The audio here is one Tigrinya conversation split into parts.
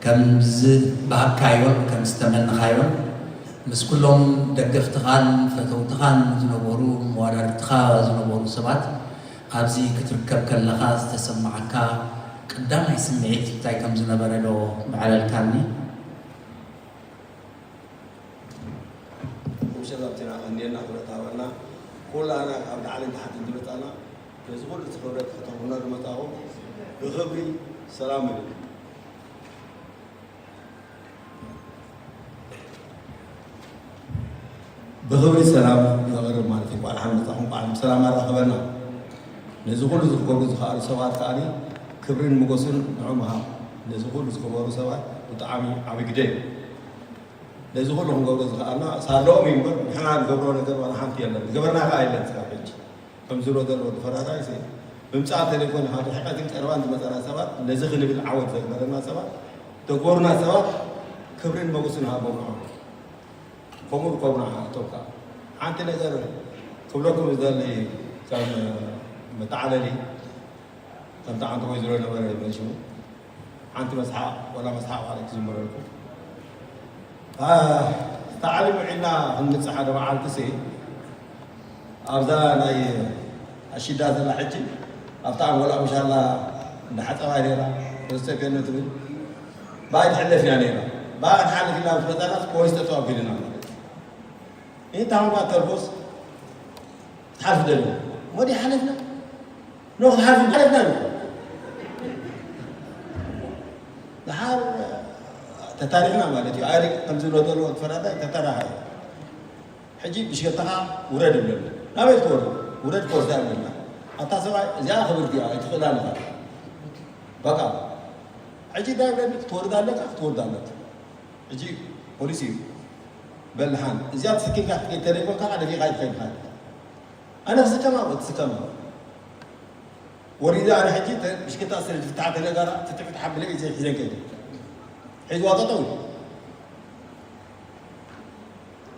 ከም ዝበሃግካዮን ከም ዝተመነኻዮን ምስ ኩሎም ደገፍትኻን ፈተውትኻን ዝነበሩ መዋዳድርትኻ ዝነበሩ ሰባት ኣብዚ ክትርከብ ከለኻ ዝተሰማዓካ ቀዳማይ ስምዒት እንታይ ከም ዝነበረ ዶ ምዕለልካኒ? ሰላምትና ቀንየልና ክብረት ሃበና። ኩላና ካብ ላዕልን ታሕትን ዝመጻና ነዚ ኩሉ እቲ ክብረት ከተብሉና ዝመጻኹም ብኽብሪ ሰላም ይብል። ብኽብሪ ሰላም የቕርብ ማለት እዩ። እንኳዕ ደሓን መጻኹም፣ እንኳዕ ብሰላም ኣራኸበና። ነዚ ኩሉ ዝኽበሩ ዝኸኣሉ ሰባት ከኣ ክብርን ሞገስን ንዑ ምሃብ። ነዚ ኩሉ ዝኽበሩ ሰባት ብጣዕሚ ዓቢ ግደ እዩ። ነዚ ኩሉ ክንገብሮ ዝኸኣልና ሳለኦም እዩ እምበር ንሕና ንገብሮ ነገር ዋላ ሓንቲ የለን። ዝገበርና ከኣ የለን ስጋብ ሕጂ። ከም ዝብሎ ዘሎ ተፈራራይ ሲ ብምጽኣት ተሌፎን ኢኻ ብርሕቀትን ቀረባን ዝመጸና ሰባት ነዚ ክንብል ዓወት ዘግበረና ሰባት ተግበሩና ሰባት ክብርን ሞገስን ሃቦም ንዖም። ከምኡ ርከቡና እቶም ከኣ ሓንቲ ነገር ክብለኩም ዝደሊ ከም መጠዓለሊ ከምቲ ሓንቲ ወይዘሮ ነበረ መሊስዎ ሓንቲ መስሓቕ ወላ መስሓቕ ማለት ክዝምረልኩም ተዓሊም ውዒልና ክንምፅእ ሓደ መዓልቲ ሲ ኣብዛ ናይ ኣሺዳ ዘላ ሕጂ ኣብታ ኣንጎላ ምሻላ እንዳሓፀባ ነራ ተስተፍየነ ትብል ብኣይ ትሕለፍ ኢና ነራ ብኣ ክንሓልፍ ኢልና ምስ መፃና ፖሊስ ጠጠው ኣቢልና ማለት እዩ እንታ ተርፎስ ትሓልፍ ደሎ ሞዲ ሓለፍና ኖ ሓልፍ ሓለፍና ደሓር ተታሪኽና ማለት እዩ ኣሪ ከምዚ ዝሎ ዘሎ ተፈራዳይ ተታራሃ ሕጂ ብሽገታኻ ውረድ ይብለኒ ናበይ ክትወርድ ውረድ ክወርዳ ይብለና ኣታ ሰብኣይ እዚኣ ክብርቲ እያ ኣይትኽእላ ኣለኻ በቃ ሕጂ እንታይ ይብለኒ ክትወርድ ኣለካ ክትወርድ ኣለካ ሕጂ ፖሊስ እዩ በልሓን እዚኣ ትስኪልካ ክትከይድ ተደይኮንካ ደፊኻ ይትኸይድካ ኣነ ክስከማ ትስከማ ወሪዳ ኣነ ሕጂ ብሽክታ ስለ ዝፍትሓ ተነጋራ ትትፍትሓ ብለይ ዘይሒዘን ከይደ ሒዝዋ ጠጠው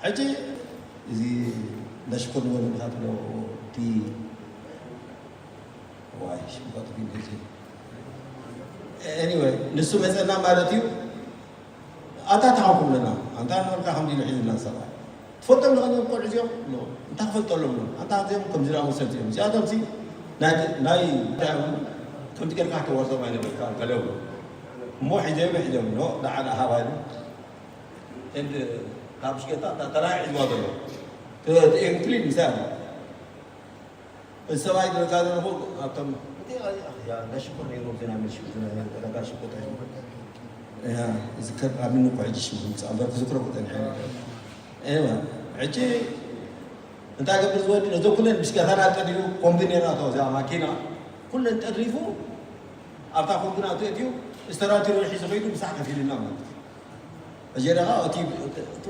ሕጂ እዚ ነሽኩር ንበሉ ንካትሎ እቲ ዋይ ሽምባቱ ፊልም ሕጂ anyway ንሱ መፀና ማለት እዩ ኣታ ተሓኩም ለና ኣንታ ንወልካ ከምዚ ኢሉ ሒዝና ሰብኣይ ትፈልጦም ለኸ ቆልዑ እዚኦም እንታይ ክፈልጠሎም ሎ ኣንታ እዚኦም ከምዚ ዳ መሰልቲ እዮም እዚኣቶም ሲ ናይ ከምዚ ጌርካ ክተዋርሶም ኣይነበርካ ገለ እሞ ሒዘዮም ሒዘዮም ኖ ደዓ ደኣ ሃባ ኢሉ ኤንድ ካብ ሽገታ ተራይ ሒዝዋ ዘሎ ኢንክሊድ ምሳይ ኣሎ እዚ ሰብኣይ ዝብለካ ዘለኹ ኣብቶም ነሽኮር ነይሮም ዜና ምሽ ረጋ ሽኮር ዝከር ኣሚኑ እኮ ሕጂ ሽሙ ምፃ እምበር ክዝክሮ ክፀንሐ ሕጂ እንታይ ገብር ዝወዲ ነዞ ኩለን ብሽከታና ጠዲቡ ኮምቢ ነይራቶ እዚኣ ማኪና ኩለን ጠድሪፉ ኣብታ ኮምቢ ናቱ እትዩ ስተራቲሮ ሒዙ ከይዱ ምሳሕ ከፊልና ማለት እዩ ሕጂ ደኻ እቲ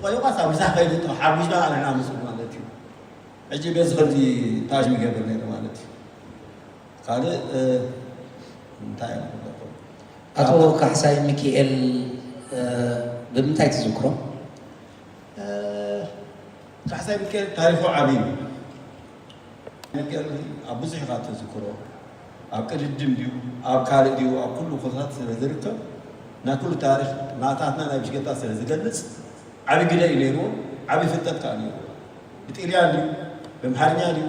ቆይቋ ሳብ ምሳሕ ከይዱ ሓጉጅና ኣለና ምስሉ ማለት እዩ ሕጂ በዚ ከምዚ ታጅ ምገብር ነይሩ ማለት እዩ ካልእ እንታይ እዮም ክብለኩም ኣቶ ካሕሳይ ሚኪኤል ብምንታይ ትዝክሮ ካሕሳይ ሚካኤል ታሪኹ ዓብዩ ሚካኤል ኣብ ብዙሕ ኢኻ ትዝክሮ ኣብ ቅድድም ድዩ ኣብ ካልእ ድዩ ኣብ ኩሉ ኩነታት ስለ ዝርከብ ናይ ኩሉ ታሪክ ናታትና ናይ ብሽገታ ስለ ዝገልፅ ዓብዪ ግደ እዩ ነይርዎ፣ ዓብዪ ፍልጠት ከዓ ነይርዎ። ብጥልያን ድዩ ብኣምሓርኛ ድዩ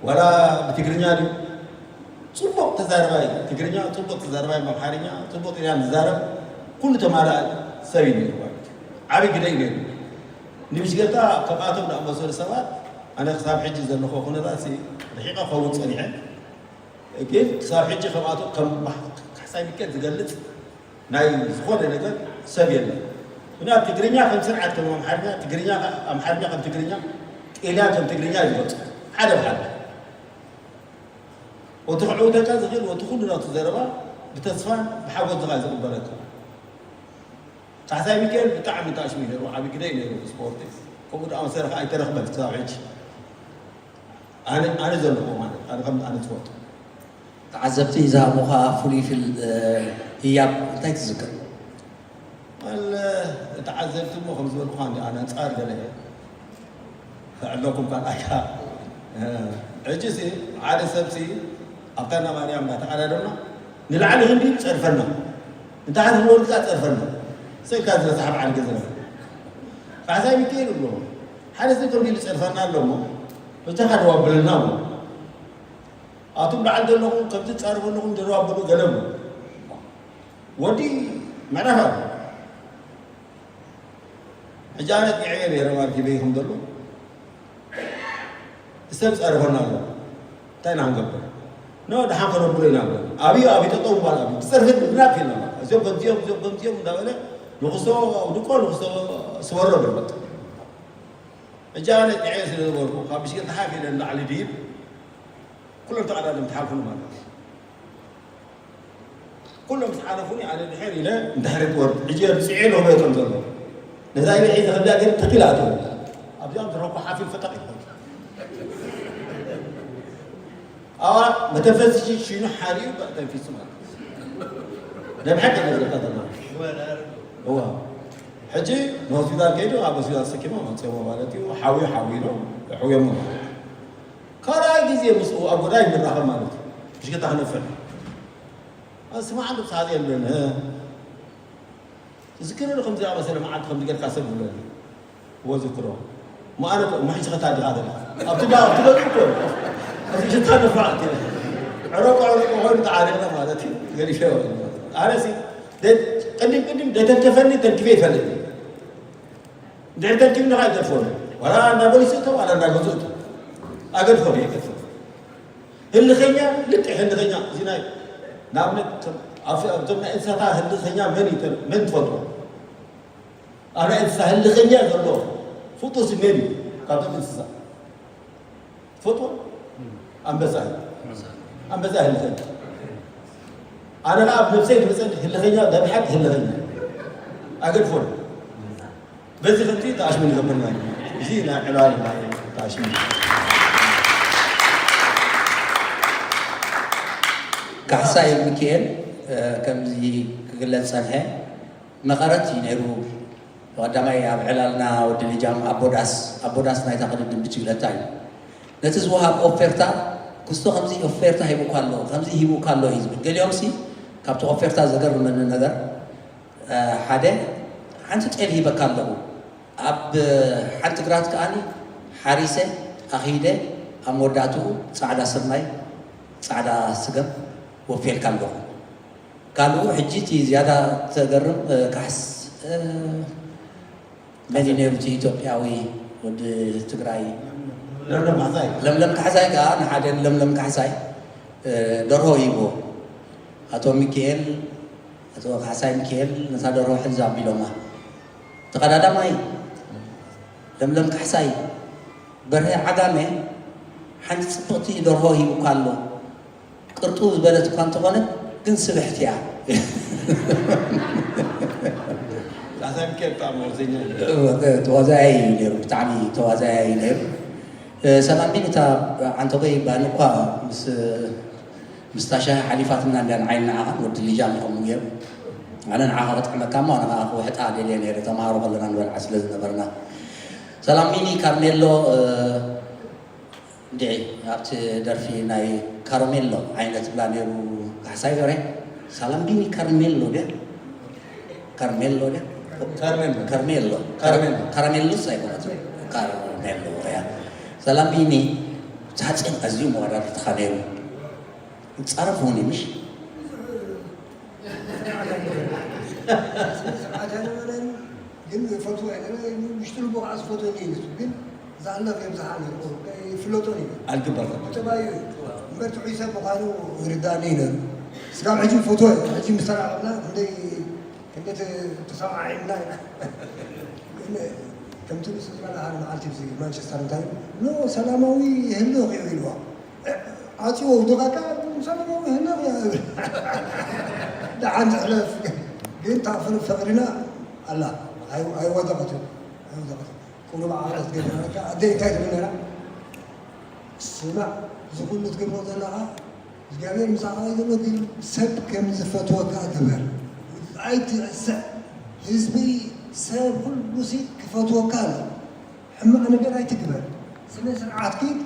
ዋላ ብትግርኛ ድዩ? ፅቡቕ ተዛረባይ ትግርኛ፣ ፅቡቕ ተዛረባይ ኣምሓርኛ፣ ፅቡቕ ጥልያን ዝዛረብ ኩሉ ተማላእ ሰብ እዩ ነይሩ ማለት እዩ። ዓብዪ ግደ እዩ ነይሩ። ንብሽገታ ከምኣቶም ዝኣመሰሉ ሰባት ኣነ ክሳብ ሕጂ ዘለኹ ኩነታት ርሒቐ ክኸውን ፀኒሐ። ግን ክሳብ ሕጂ ከምኣቶም ከም ካሕሳይ ሚካኤል ዝገልፅ ናይ ዝኾነ ነገር ሰብ የለን። ምክንያቱ ትግርኛ ከም ስርዓት ከም ኣምሓርኛ፣ ትግርኛ ኣምሓርኛ ከም ትግርኛ፣ ጤልያን ከም ትግርኛ እዩ ዝገልፁ ሓደ ብሓደ። ወቲ ክዕውተካ ዝኽእል ወቲ ኩሉ ናቱ ዘረባ ብተስፋን ብሓጎስ ዝኻ ዝቕበለካ። ካሕሳይ ሚካኤል ብጣዕሚ ታሽሙ ነይሩ፣ ዓብዪ ግደ እዩ ነይሩ ብስፖርቲ። ከምኡ ደኣ መሰለ ከዓ ኣይተረኽበን ክሳብ ሕጂ። ኣነ ኣነ ዘለኹ ማለት ኣነ ከም ኣነ ዝፈልጦ ተዓዘብቲ ዝሃቡኻ ፍሉይ ፍል ህያብ እንታይ ትዝክር? ተዓዘብቲ እሞ ከም ዝበልኩኻ እንዲ ኣነ ኣንፃር ገለ ክዕለኩም ካልኣያ ሕጂ ሲ ሓደ ሰብ ሲ ኣብታ እንዳ ማርያም እንዳተዓዳደምና ንላዕሊ ክንዲ ጸርፈና ንታሕቲ ክንወርድ ከዓ ጸርፈና ሰልካ ዝበፅሓ በዓል ገዛ ካሕሳይ ሚካኤል እብሎ ሓደ ሰብ ከምዚ ኢሉ ፀርፈና ኣሎ እሞ በጃኻ ደዋብለና እሞ ኣቱም በዓል ዘለኹም ከምዚ ትፃረፉ ኣለኹም ደዋብሉ ገለ እሞ ወዲ ምዕራፍ ኣሎ ሕጂ ኣነ ጥዒየ ነይረ ማለት እዩ በይኹም ዘሎ ሰብ ፃረፈና ኣሎ እንታይ ኢና ክንገብር ኖ ደሓን ከነብሎ ኢና ብሎ ኣብዩ ኣብዩ ጠጠው ምባል ኣብዩ ብፀርፊ ድብናት የለና እዚኦም ከምዚኦም እዚኦም ከምዚኦም እንዳበለ ንክሶ ኣውድቆ ንክሶ ስበሮ ብርበጥ ሕጂ ኣነ ጥዐ ስለ ዝበልኩ ካብ ብሽክለታ ሓፍ ኢለ ንላዕሊ ድይብ ኩሎም ተቐዳደምቲ ሓልፉኒ ማለት እዩ ኩሎም ምስ ሓለፉኒ ኣነ ድሕር ኢለ ንድሕሪት ወርድ ሕጂ ርፅዒ ንኽበ ከም ዘሎ ነዛ ኢለ ሒዘ ከብዳ ገይረ ተኪል ኣተው ኣብዚኦም ዝረኩ ሓፊል ፈጠቕ ይኾን ኣዋ መተንፈሲ ሽኑ ሓሪኡ ተንፊሱ ማለት ደምሐ ከነዘካ ተማ እዋ ሕጂ ንሆስፒታል ከይዱ ኣብ ሆስፒታል ሰኪሞ መፅሞ ማለት እዩ ሓዊ ሓዊ ነው ሕውዮሞ ካልኣይ ግዜ ምስኡ ኣብ ጎዳይ ንራኸብ ማለት እዩ ብሽክታ ክነፍር ስማዕ ዶ ሰዓት የለን ዝክር ዶ ከምዚ ኣመሰለ መዓልቲ ከምዚ ጌርካ ሰብ ዝብለኒ ወዝክሮ ማዕረ ምሕጂ ከታዲኻ ዘለ ኣብቲ ዳ ኣብቲ ገጹ እኮ እዚ ሽታ ነፋዕ እቲ ዕረቆ ዕረቆ ኮይኑ ተዓሪቕና ማለት እዩ ገዲፈ ኣነሲ ቅድም ቅድም ደተንከፈኒ ተንኪፈ ይፈልጥ እንድሕር ተንኪፍኒ ከዓ ይገድፎ ዋላ እንዳ ፖሊስ እቶ ዋላ እንዳ ገዙ እቶ ኣገድፎ ይገድፎ ህልኸኛ ልክዕ ህልኸኛ እዚ ናይ ንኣብነት እቶም ናይ እንስሳታ ህልኸኛ መን እዩ መን ትፈልጦ ኣብ ናይ እንስሳ ህልኸኛ ዘሎ ፍጡስ መን እዩ ካብቶም እንስሳ ትፈልጦ ኣንበሳ እዩ ኣንበሳ ህልኸኛ ኣነ ከዓ ኣብ ነብሰይ ዝመፀኒ ህልኸኛ ደብሓት ህልኸኛ ኣገድፎን በዚ ከምዚ ተኣሽሙ ንገብር ማለት እዩ። እዚ ናይ ዕላል ናይ ተኣሽሙ ካሕሳይ ሚካኤል ከምዚ ክግለጽ ጸንሐ መቐረት እዩ ነይሩ። ቀዳማይ ኣብ ዕላልና ወዲ ልጃም ኣቦዳስ ኣቦዳስ ናይታ ቅድድም ብችግለታ እዩ። ነቲ ዝወሃብ ኦፌርታ ክስቶ ከምዚ ኦፌርታ ሂቡካ ኣሎ ከምዚ ሂቡካ ኣሎ እዩ ዝብል። ገሊኦም ሲ ካብቲ ኦፌርታ ዘገርመኒ ነገር ሓደ ሓንቲ ጤል ሂበካ ኣለኹ ኣብ ሓንቲ ግራት ከኣኒ ሓሪሰ ኣኺደ ኣብ መወዳእትኡ ፃዕዳ ስርናይ ፃዕዳ ስገም ወፍየልካ ኣለኹ ካልኡ ሕጂ እቲ ዝያዳ ተገርም ካሕስ መን እዩ ነይሩ እቲ ኢትዮጵያዊ ወዲ ትግራይ ለምለም ካሕሳይ ከዓ ንሓደ ለምለም ካሕሳይ ደርሆ ሂቦ ኣቶ ሚካኤል ኣቶ ካሕሳይ ሚካኤል ነታ ደርሆ ሕዝ ኣቢሎማ ተቐዳዳማይ ለምለም ካሕሳይ በርሀ ዓጋመ ሓንቲ ፅብቕቲ ደርሆ ሂቡካ ኣሎ ቅርጡ ዝበለት እኳ እንተኾነት ግን ስብሕቲ እያ ተዋዛያይ እዩ ነይሩ ብጣዕሚ ተዋዛያይ እዩ ነይሩ ሰላም ቢን እታ ዓንተጎይ ባኒ እኳ ምስ ምስታ ሻሂ ሓሊፋትና እንድያ ንዓይ ንዓኻ ወዲ ልጃም ከምኡ ገይሩ ኣነ ንዓኻ ክጥዕመካ እሞ ኣነ ከዓ ክውሕጣ ደልየ ነይረ ተምሃሮ ከለና ንበልዓ ስለ ዝነበርና ሰላም ሚኒ ካርሜሎ እንድዒ ኣብቲ ደርፊ ናይ ካሮሜሎ ዓይነት ብላ ነይሩ ካሕሳይ በረ ሳላምቢኒ ካርሜሎ ድያ ካርሜሎ ድያ ካርሜሎ ካርሜሎ ካርሜሎ ካራሜሎስ ኣይኮነትን ካርሜሎ እያ ሳላምቢኒ ሳፅን ኣዝዩ መወዳድርትኻ ነይሩ ይፃረፍ እውን ምሽ ግን ፈትዎ ኣይነበረ ውሽጢ ልቡ ከዓ ዝፈትወኒ እዩ ግን ዝኣለፍ የብዝሓ ነይሩ ከይፍለጦን እዩ ኣልግበር ጠባዩ እዩ እምበር ትሑይ ሰብ ምዃኑ ይርዳእኒ እዩ ነይሩ ስጋብ ሕጂ ፈትዎ እዩ ሕጂ ምስ ተራኸብና ክንደይ ክንደይ ተሰማዒምና ኢና ግን ከምቲ ምስ ዝበላ ሓደ መዓልቲ ብዚ ማንቸስተር እንታይ ኖ ሰላማዊ ይህልኽ እዩ ኢልዋ ዓፅዎ ውድቓ ከዓ ሰላማዊ ህላቕ እያ ደሓን ትሕለፍ ግን እታ ፍቅርና ኣላ ኣይወደቐትን ኣይወደቐትን ቁሩብ ዓቕለት ገይርና ኣደይ እንታይ ትብል ነራ ስማዕ እዚ ኩሉ ትገብሮ ዘለኻ እግዚኣብሔር ምሳኻ እዩ ዘሎ ግን ሰብ ከም ዝፈትወካ ግበር ኣይትረስዕ ህዝቢ ሰብ ኩሉሲ ክፈትወካ ኣሎ ሕማቕ ነገር ኣይትግበር ስነ ስርዓት ኪድ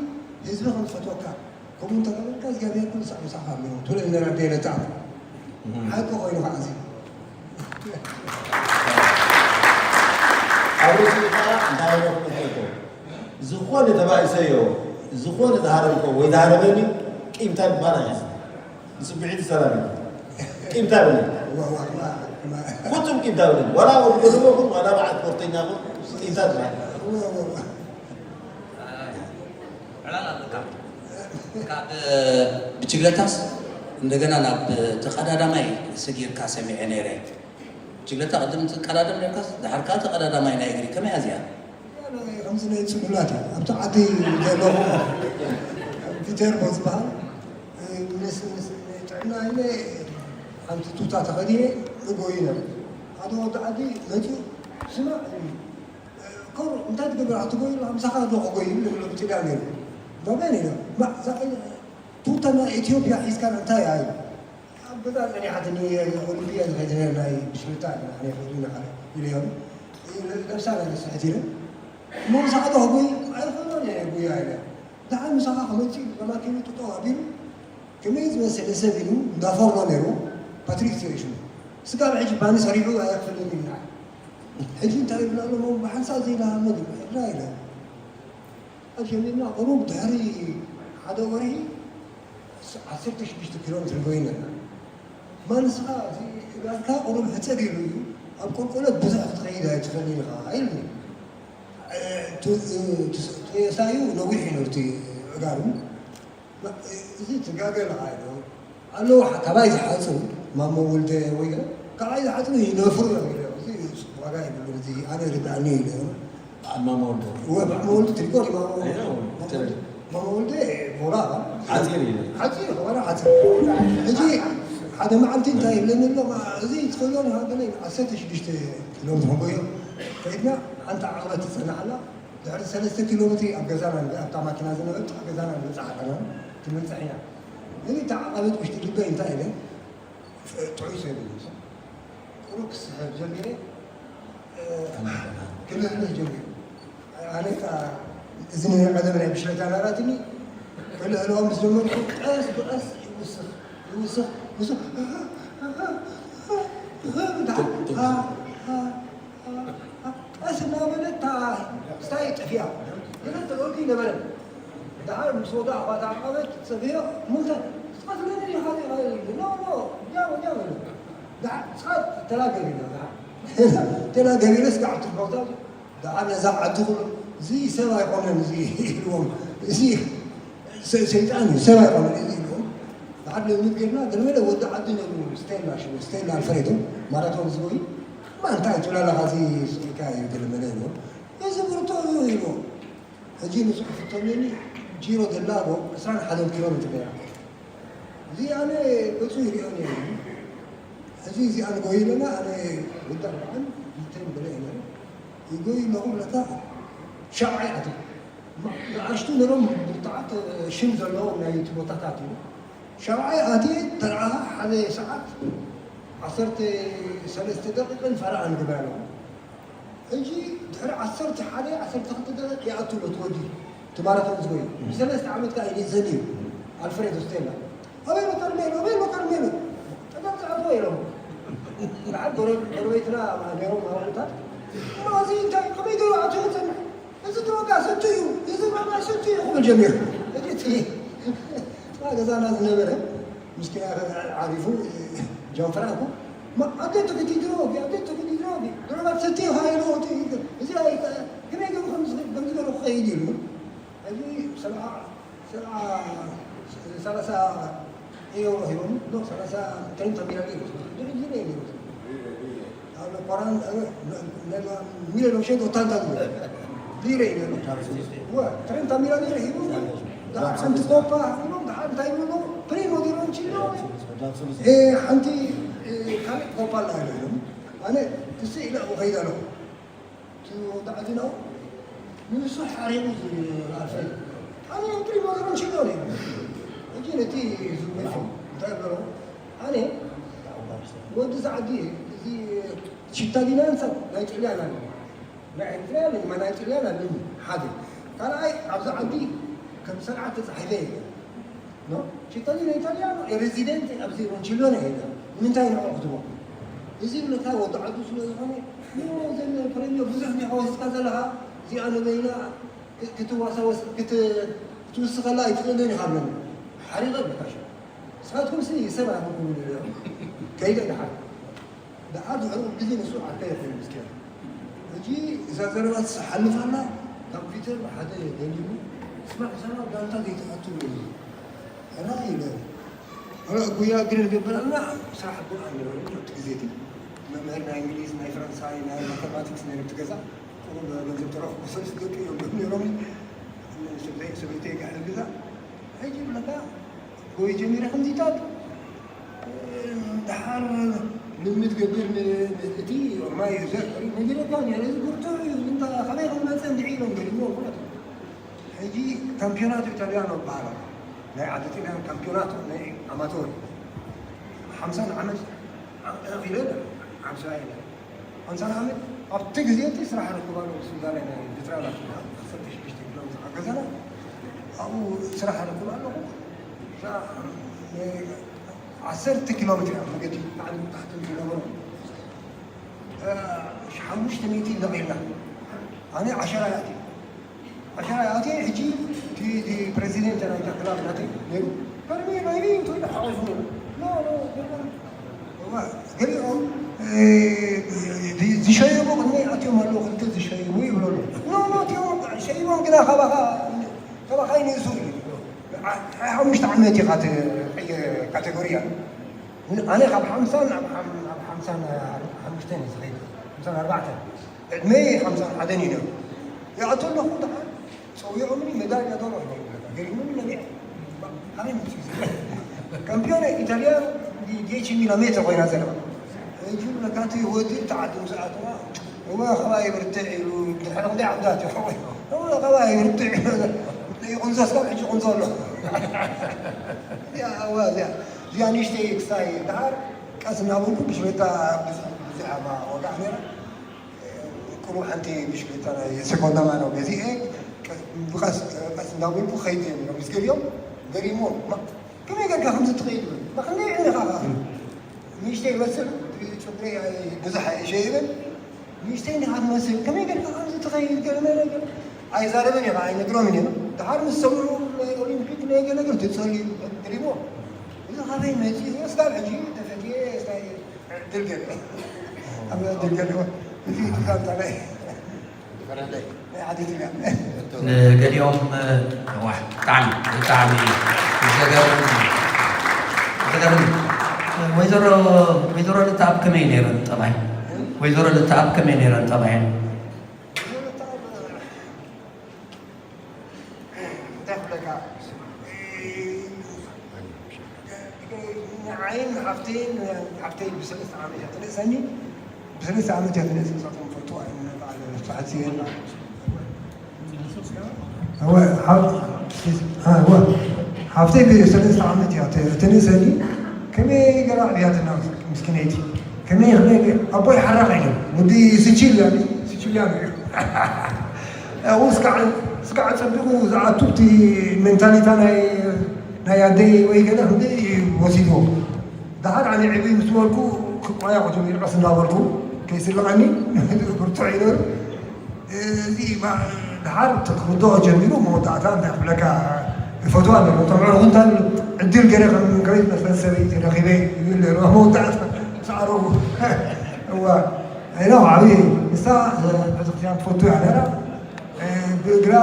ህዝቢ ከም ዝፈትወካ ከምኡ እንተገበርካ እግዚኣብሔር ኩሉ ሳዕ ምሳኻ ኣሎ ትብል ነራ ደረታ ሓቂ ኮይኑ ከዓ እዚ ኣብ ርእሲ ከዓ እንታይ ኢለ ክመልሰልኩም? ዝኾነ ተባኢሰዮ፣ ዝኾነ ዝሃረምኮ ወይ ዝሃረመኒ ቂምታ ይባል ኣይሕዝን። ንስምዒቱ ሰላም እዩ። ቂምታ ብለይ። ኩቱም ቂምታ ብለይ። ዋላ ወዲ ጎደቦ ኩን፣ ዋላ በዓል ስፖርተኛ ኩን፣ ቂምታ ትባል። ዕላል ኣለካ። ካብ ብችግለታስ እንደገና ናብ ተቐዳዳማይ ሰጊርካ ሰሚዐ ነይረ። ችግለታ ቅድም ትቀዳደም ነርካስ፣ ድሓር ከኣ ተቐዳዳማይ ናይ እግሪ። ከመይ እያ እዚኣ? ከምዚ ናይ ጽሉላት እዩ። ኣብቲ ዓዲ ዘለኹ ፒተር ቦ ዝበሃል፣ ምስ፣ ምስ ጥዕና ኢለ ሓንቲ ቱታ ተኸዲነ እጎይ ነይረ። ሓደ ወዲ ዓዲ መጺኡ፣ "ስማዕ፣ ኮር እንታይ ትገብር? ኣትጎይ ኣለኻ? ምሳኻ ዶ ክጎይ?" ይብሎ ብጥልያን ነይሩ። "ባበን?" ኢለ። "ማ፣ እዛ ቱታ ናይ ኢትዮጵያ ሒዝካ እንታይ እያ?" ኢሉ። ኣብ ገዛ ጸኒሓትኒ፣ ኦሎምፒያ ዝኸይድ ናይ ብሽክለታ ኢና፣ ኣነ ይኸይድ ኢና ኢለዮም። ለብሳ ናይ ስሕት ኢለ። እሞ ምሳኻ ዶ ክጎይ? ኣይኮነን እየ ጉያ ኢለ። ደሓን ምሳኻ ክመጽእ ኢሉ፣ ከማኪኑ ጥጠው ኣቢሉ፣ ከመይ ዝመሰለ ሰብ ኢሉ እንዳፈሮ ነይሩ፣ ፓትሪክ ትርኢ ሽሙ። ስጋብ ሕጂ ባኒ ሰሪሑ ኣየኽፍልን ኢልና። ሕጂ እንታይ ይብላ ኣሎ፣ እሞ ብሓንሳብ ዘይናሃመ ግን፣ ሕራ ኢለ። ኣጀሚርና ቁሩብ ድሕሪ ሓደ ወርሒ ዓሰርተ ሽዱሽተ ኪሎ ሜትር ጎይና ኢና። ማንስኻ እቲ እግርካ ቁሩብ ሕጽር ኢሉ እዩ፣ ኣብ ቁልቁለት ብዙሕ ክትኸይድ ኣይትኽእልን ኢኻ ኢሉኒ። እ፣ ቱ-፣ ቱ-፣ ቴሳዩ ነዊሕ እዩ ነቲ እጋሩ። እዚ ትጋገ ኢኻ ኢሉ። ኣለዉ ካባይ ዝሓጹ ማሞ ወልደ ወይ ገለ፣ ካባይ ዝሓጹ ይነፍሩ እዮም ኢለ። እዚ ዋጋ የብሉን፣ እዚ ኣነ ይርድኣኒ እዩ ኢለ። በዓል ማሞ ወልደ። እወ፣ በዓል ማሞ ወልደ ትሪኮር እዩ፣ ማሞ ወልደ። ኣይነ፣ ወልደ። ማሞ ወልደ ቦራ። ሓጺር እዩ። ሓጺር፣ ዋላ ሓጺር። ሕጂ ሓደ መዓልቲ እንታይ ይብለኒ ኣሎ፣ ማ-፣ እዚ ትኽእሎ ንሃገለ ዓሰርተ ሽዱሽተ ኪሎ ሜትር ክንጎዮ ከይድና፣ ሓንቲ ዓቐበት ትጸናሓላ። ድሕሪ ሰለስተ ኪሎ ሜትሪ ኣብ ገዛና ንበ-፣ ኣብታ ማኪና ዝነበረት ኣብ ገዛና ንበጽሕ ኣለና፣ ክንበጽሕ ኢና። እዚ እታ ዓቐበት ውሽጢ ልበይ እንታይ ኢለ፣ ጥዑይ ሰብ እዩ። ቁሩብ ክስሕብ ጀሚረ፣ እ፣ ክልህልህ ጀሚሩ። ኣነ ከኣ እዝኒ ናይ ቀደም ናይ ብሽለታ ናራትኒ፣ ክልህልዋ ምስ ጀመርኩ፣ ቀስ ብቐስ ይውስኽ፣ ይውስኽ፣ ይውስኽ። ቀስ እናበለት እታ ስታይ ጠፊኣ። ገለ ተልኦኪ ነበረ። ደሓር ምስ ወዳእኳ እታ ዓቐበት ጸፊኦ፣ "ሙልታ፣ ክትቀትለኒ ዲኻ ዲኻ?" ኢሉ። "ኖ፣ ኖ፣ ጃቦ፣ ጃቦ" ኢሉ። ደሓር ንስኻ ተላገብ ኢሉ፣ ደሓር። ተላገብ ኢሉ፣ ስጋዕ ትርፎታ። ደሓር ነዛ ዓዲ ኩሉ፣ "እዚ ሰብ ኣይኮነን፣ እዚ" ኢልዎም። "እዚ ሰ-፣ ሰይጣን እዩ፣ ሰብ ኣይኮነን እዚ" ኢልዎም። ደሓር ልምምድ ጌርና፣ ገለመለ ወዲ ዓዲ ነይሩ፣ ስቴላ ሽሙ፣ ስቴላ ኣልፍሬዶ፣ ማራቶን ዝጎይ። "ማ እንታይ ትብላ ኣለኻ፣ እዚ ስኢልካ እዩ" ገለመለ ኢልዎም። "እዚ ብርቱዕ እዩ" ኢልዎም። ሕጂ ንሱ ክፍተነኒ ጂሮ ደላጎ ዕስራን ሓደን ኪሎ ሜትር ነይራ። እዚ ኣነ ገጹ ይሪኦ ነይሩ። ሕጂ እዚኣ ንጎይ ኣለና፣ ኣነ ወዲ ኣርባዓን ክልተን ገለ እየ ነይረ። ይጎይ ኣለኹ ብለካ ሻብዓይ ኣትዩ። ማ-፣ ንኣሽቱ ነይሮም ብርቱዓት ሽም ዘለዎም ናይ እቲ ቦታታት እዩ። ሻብዓይ ኣትየ ተርኣኻ ሓደ ሰዓት ዓሰርተ ሰለስተ ደቂቕን ፈረቓን ግበር ኣለኹ። ሕጂ ድሕሪ ዓሰርተ ሓደ፣ ዓሰርተ ክልተ ደቂቕ ይኣቱ ኣሎ እቲ ወዲ፣ እቲ ማራቶን ዝጎዩ። ብሰለስተ ዓመት ከኣ ይንእሰኒ እዩ፣ ኣልፍሬዶ ስቴላ። "ኣበይ ኣሎ ከርሜሎ? ኣበይ ኣሎ ከርሜሎ?" ጠጠው ዝኣትዎ ኢሎም። ደሓር ጎረ-፣ ጎረቤትና ነይሮም፣ ሃዋንታት። "እሞ እዚ እንታይ፣ ከመይ ገይሩ ኣትዩ ክጸንሕ? እዚ ድሮ ከኣ ሰቱ እዩ፣ እዚ ድሮ ከኣ ሰቱ እዩ" ክብል ጀሚሩ። ሕጂ እቲ ኣብ ገዛና ዝነበረ፣ ምስ ዓሪፉ፣ ጆን ፍራንኮ፣ "ማ-፣ ኣዴቶ ከቲ ድሮ፣ ኣዴቶ ከቲ ድሮ፣ ድሮ ናት ሰቲ ኢኻ ኢሉ፣ እቲ፣ እዚ ኣይ-፣ ከመይ ገይሩ ከም ዝኸ-፣ ከም ዝገይሩ ክኸይድ" ኢሉ። ሕጂ ሰብዓ፣ ሰብዓ፣ ሰላሳ ኤውሮ ሂቦም፣ ኖ፣ ሰላሳ፣ ትሬንታ ሚላን ሂቦም። ድሕጂ ነይ ሂቦም። ኣብ ኳራን-፣ ኣብ ሚሊዮን ሸጥ ኦታንታ ዝብል። ሊረ እዩ ነይሩ። እወ፣ ትሬንታ ሚላን ሊረ ሂቡ። ደሓር ሓንቲ ኮፓ ሂቦም፣ ደሓር እንታይ ይብሉ? ፕሪሞ ዲ ሮንቺሎ። እ፣ ሓንቲ፣ እ፣ ካልእ ኮፓ ኣላ ኢሎም። ኣነ ክስእ ኢለ ኣብኡ ከይደ ኣለኹ። እቲ ወዲ ዓዲ ናው ንሱ ሓሪቑ ዝኣልፈ። ኣነ ፕሪሞ ዲ ሮንቺሎ ነይሩ። ሕጂ ነቲ ዝመጽእ እንታይ በሎ? ኣነ ወዲ እዚ ዓዲ፣ እዚ ቺታዲናንሳ ናይ ጥልያን ኣሎ። ናይ ኤርትራ ኣለኒ፣ ማ ናይ ጥልያን ኣለኒ፣ ሓደ። ካልኣይ፣ ኣብዚ ዓዲ ከም ሰርዓት ተጻሒፈ የለን። ኖ? ቺታዲና ኢታሊያኖ፣ ሬዚደንት ኣብዚ ሮንቺሎነ የለን። ንምንታይ ንዕኡ ክትቦ? እዚ ይብለካ ወዲ ዓዱ ስለ ዝኾነ፣ ኖ፣ ዘን ፕሬምዮ ብዙሕ ዲኻ ወሲድካ ዘለኻ፣ እዚኣ ንበይና ክ-፣ ክትዋሳወስ-፣ ክት-፣ ክትውስኸላ ኣይትኽእልን ኢኻ። ምን ሓሪቐ ብካሽ። ንስኻትኩም ሲ ሰብ ኣይኮንኩም ኢሉ ነይሩ። ከይደ ደሓር። ደሓር ድሕሪኡ ግዜ ንሱ ዓርከይ ይኾይኑ ምስኪን። ሕጂ እዛ ዘረባ ትሓልፍ ኣላ፣ ኮምፒውተር ብሓደ ደሊቡ፣ ስማዕ፣ ሰላም ጋንታ ዘይትኣቱ እዩ። ሕራይ ኢለ። ሕራይ ጉያ እግሪ ንገብር ኣለና፣ ስራሕ እኮ ኣይነበረን ኣብቲ ግዜ እቲ። መምህር ናይ እንግሊዝ፣ ናይ ፈረንሳይ፣ ናይ ማተማቲክስ ነይሩ ኣብቲ ገዛ። ቁሩብ ገንዘብ ተረኽቡ ሰለስተ ደቂ እዮም ነይሮም። ሰበይተይ፣ ሰበይተይ ጋሕ ገዛ። ሕጂ ብለካ፣ ጎይ ጀሚረ ከምዚታት፣ ደሓር ልምድ ገብር ን-፣ ን-፣ እቲ ማይ ዘ-፣ ነጊረካ ነይረ፣ እዚ ብርቱዕ እዩ፣ እንታ ካበይ ከም መጸ እንድዒ ኢሎም ገሪምዎ ኩነቱ። ሕጂ ካምፒዮናቶ ኢታልያኖ ይበሃል ኣሎ። ናይ ዓዲ ጣልያን ካምፒዮናቶ ናይ ኣማቶር። ሓምሳን ዓመት ዓ-፣ ኢለ ነይረ፣ ሓምሳ ኢለ። ሓምሳን ዓመት ኣብቲ ግዜ እቲ ስራሕ ረክብ ኣለኹ። ሱዳን ናይ ኤርትራ ናት ዓሰርተ ሽዱሽተ ኪሎ ሜትር ገዛና ኣብኡ ስራሕ ረክብ ኣለኹ። እዛ ዓሰርተ ኪሎ ሜትር እያ መገዲ ላዕልን ታሕትን ዝነበሩ። እ፣ ሓሙሽተ ሚእቲ ለቒልና። ኣነ ዓሸራ እያ ኣትየ። ዓሸራ እያ ኣትየ። ሕጂ እቲ፣ እቲ ፕሬዚደንት ናይታ ክላብ ናተይ ነይሩ። ከርሚ ናይ ሪም ትብል ሓቑፉ ነይሩ። ኖ፣ ኖ፣ ገለ-፣ እዋ፣ ገሊኦም፣ እ፣ ዚ-፣ ዝሸየሙ ቅድሚ ኣትዮም ኣለዉ፣ ክልተ ዝሸየሙ ይብሉ ኣለዉ። ኖ፣ ኖ፣ እቲኦም ሸይሞም ግና ካባኻ፣ ካባኻ ይንእሱ እዩ። ዓ-፣ ሓሙሽተ ዓመት ኢኻ ት-፣ ቀየ-፣ ካቴጎሪ እያ። ኣነ ካብ ሓምሳን ናብ ሓም-፣ ናብ ሓምሳን ሓሙሽተን እየ ዝኸይድ። ሓምሳን ኣርባዕተን። ዕድመይ ሓምሳን ሓደን እዩ ነይሩ። ይኣቱ ኣለኹ ደሓር ጸዊዖምኒ መዳልያ ዶሮ ይበሉ ኣለካ። ገሪሙኒ ነቢዐ። ካበይ መጺኡ እዚ? ካምፒዮነ ኢታልያ ዲ-፣ ዲየቺ ሚላ ሜትሮ ኮይና ዘለዋ። ሕጂ ብለካ እቲ ወዲ ተዓዲ ምስ ኣተዋ፣ እወ፣ ካባይ ብርትዕ ኢሉ፣ ድሕሪ ክንደይ ዓመታት እዩ? እወ፣ ካባይ ብርትዕ ኢሉ። ይቕንዞ እስካብ ሕጂ ይቕንዞ ኣሎ። እዚኣ፣ እወ፣ እዚኣ፣ እዚኣ ንእሽተይ ክሳይ ደሓር ቀስ እናበልኩ ብሽቤታ ብዙሕ፣ ብዙሕ እያ ወጋሕ ነይራ። ቁሩብ ሓንቲ ብሽክሌታ ናይ ሰኮንዳ ማኖ ገዚኤ፣ ቀስ፣ ብቐስ፣ ቀስ እንዳበልኩ ኸይድ እየ ነይሮም። ምስ ገሊኦም ገሪምዎም፣ "ማ-፣ ከመይ ጌርካ ከምዚ ትኸይድ?" ይብሉ። "ማ፣ ክንደይ ዕድሜኻ ኸኣ?" ንእሽተይ ይመስል፣ ጸጉረይ ኣይ-፣ ብዙሕ ኣይሸይብን። ንእሽተይ እንዲኻ ትመስል፣ ከመይ ጌርካ ከምዚ ትኸይድ? ገለ መለ ገለ ኣይዛረብን እየ ኸኣ፣ ኣይነግሮምን እየ። ደሓር ምስ ሰምዑ፣ ናይ ኦሊምፒክ ናይ ገለ ገለ ተጸልዩ፣ ገሪምዎም። እዚ ካበይ መጺኡ? እስካብ ሕጂ ተፈትየ፣ እስካብ ድልገል። ኣብ ድልገል። እዚ ትዛምታ ናይ፣ ናይ ዓዲ ትግራይ። ንገሊኦም፣ ዋሕ፣ ብጣዕሚ፣ ብጣዕሚ ዘገርም፣ ዘገርም። ወይዘሮ፣ ወይዘሮ ልትኣብ ከመይ ነይረን ጠባይ? ወይዘሮ ልትኣብ ከመይ ነይረን ጠባየን? እንታይ ክብለካ፣ ንዓይን ንሓፍተይን፣ ሓፍተይ ብሰለስተ ዓመት እያ ትንእሰኒ፣ ብሰለስተ ዓመት እያ ትንእሰኒ፣ ንሳቶም ይፈልጥዋ እዮም፣ በዓል ስብሓት ስየን። እወ፣ ሓፍ-፣ እወ፣ ሓፍተይ ብሰለስተ ዓመት እያ ት-፣ ትንእሰኒ፣ ከመይ ገይራ ኣዕብያትና ምስኪነይቲ፣ ከመይ፣ ከመይ፣ ኣቦይ ሓራቕ እዮም፣ ወዲ ስቺልያ፣ ስቺልያኖ እዩ። ኣብኡ እስካዕ፣ እስካዕ ጸቢቑ ዝኣቱ እቲ ሜንታሊታ ናይ፣ ናይ ኣደይ ወይ ገለ ክንደይ ወሲድዎ። ደሓር ኣነ ዕብይ ምስ በልኩ ክቋየቑ ጀሚሩ፣ ቀስ እናበልኩ ከይስልቐኒ ብርቱዕ እዩ ነይሩ። እዚ ባ-፣ ደሓር ክርድኦ ጀሚሩ፣ መወዳእታ እንታይ ክብለካ፣ ይፈትዋ ነይሩ። እቶም ኣዕሩኽንታን ዕድል ገለ ከም፣ ከመይ ዝመስለት ሰበይቲ ረኺበ ይብል ነይሩ። መወዳእታ ምስ ዓረቡ። እዋ። ኢላ ዓብዪ ንሳ ቤተክርስትያን ትፈቱ እያ ነራ። ብእግራ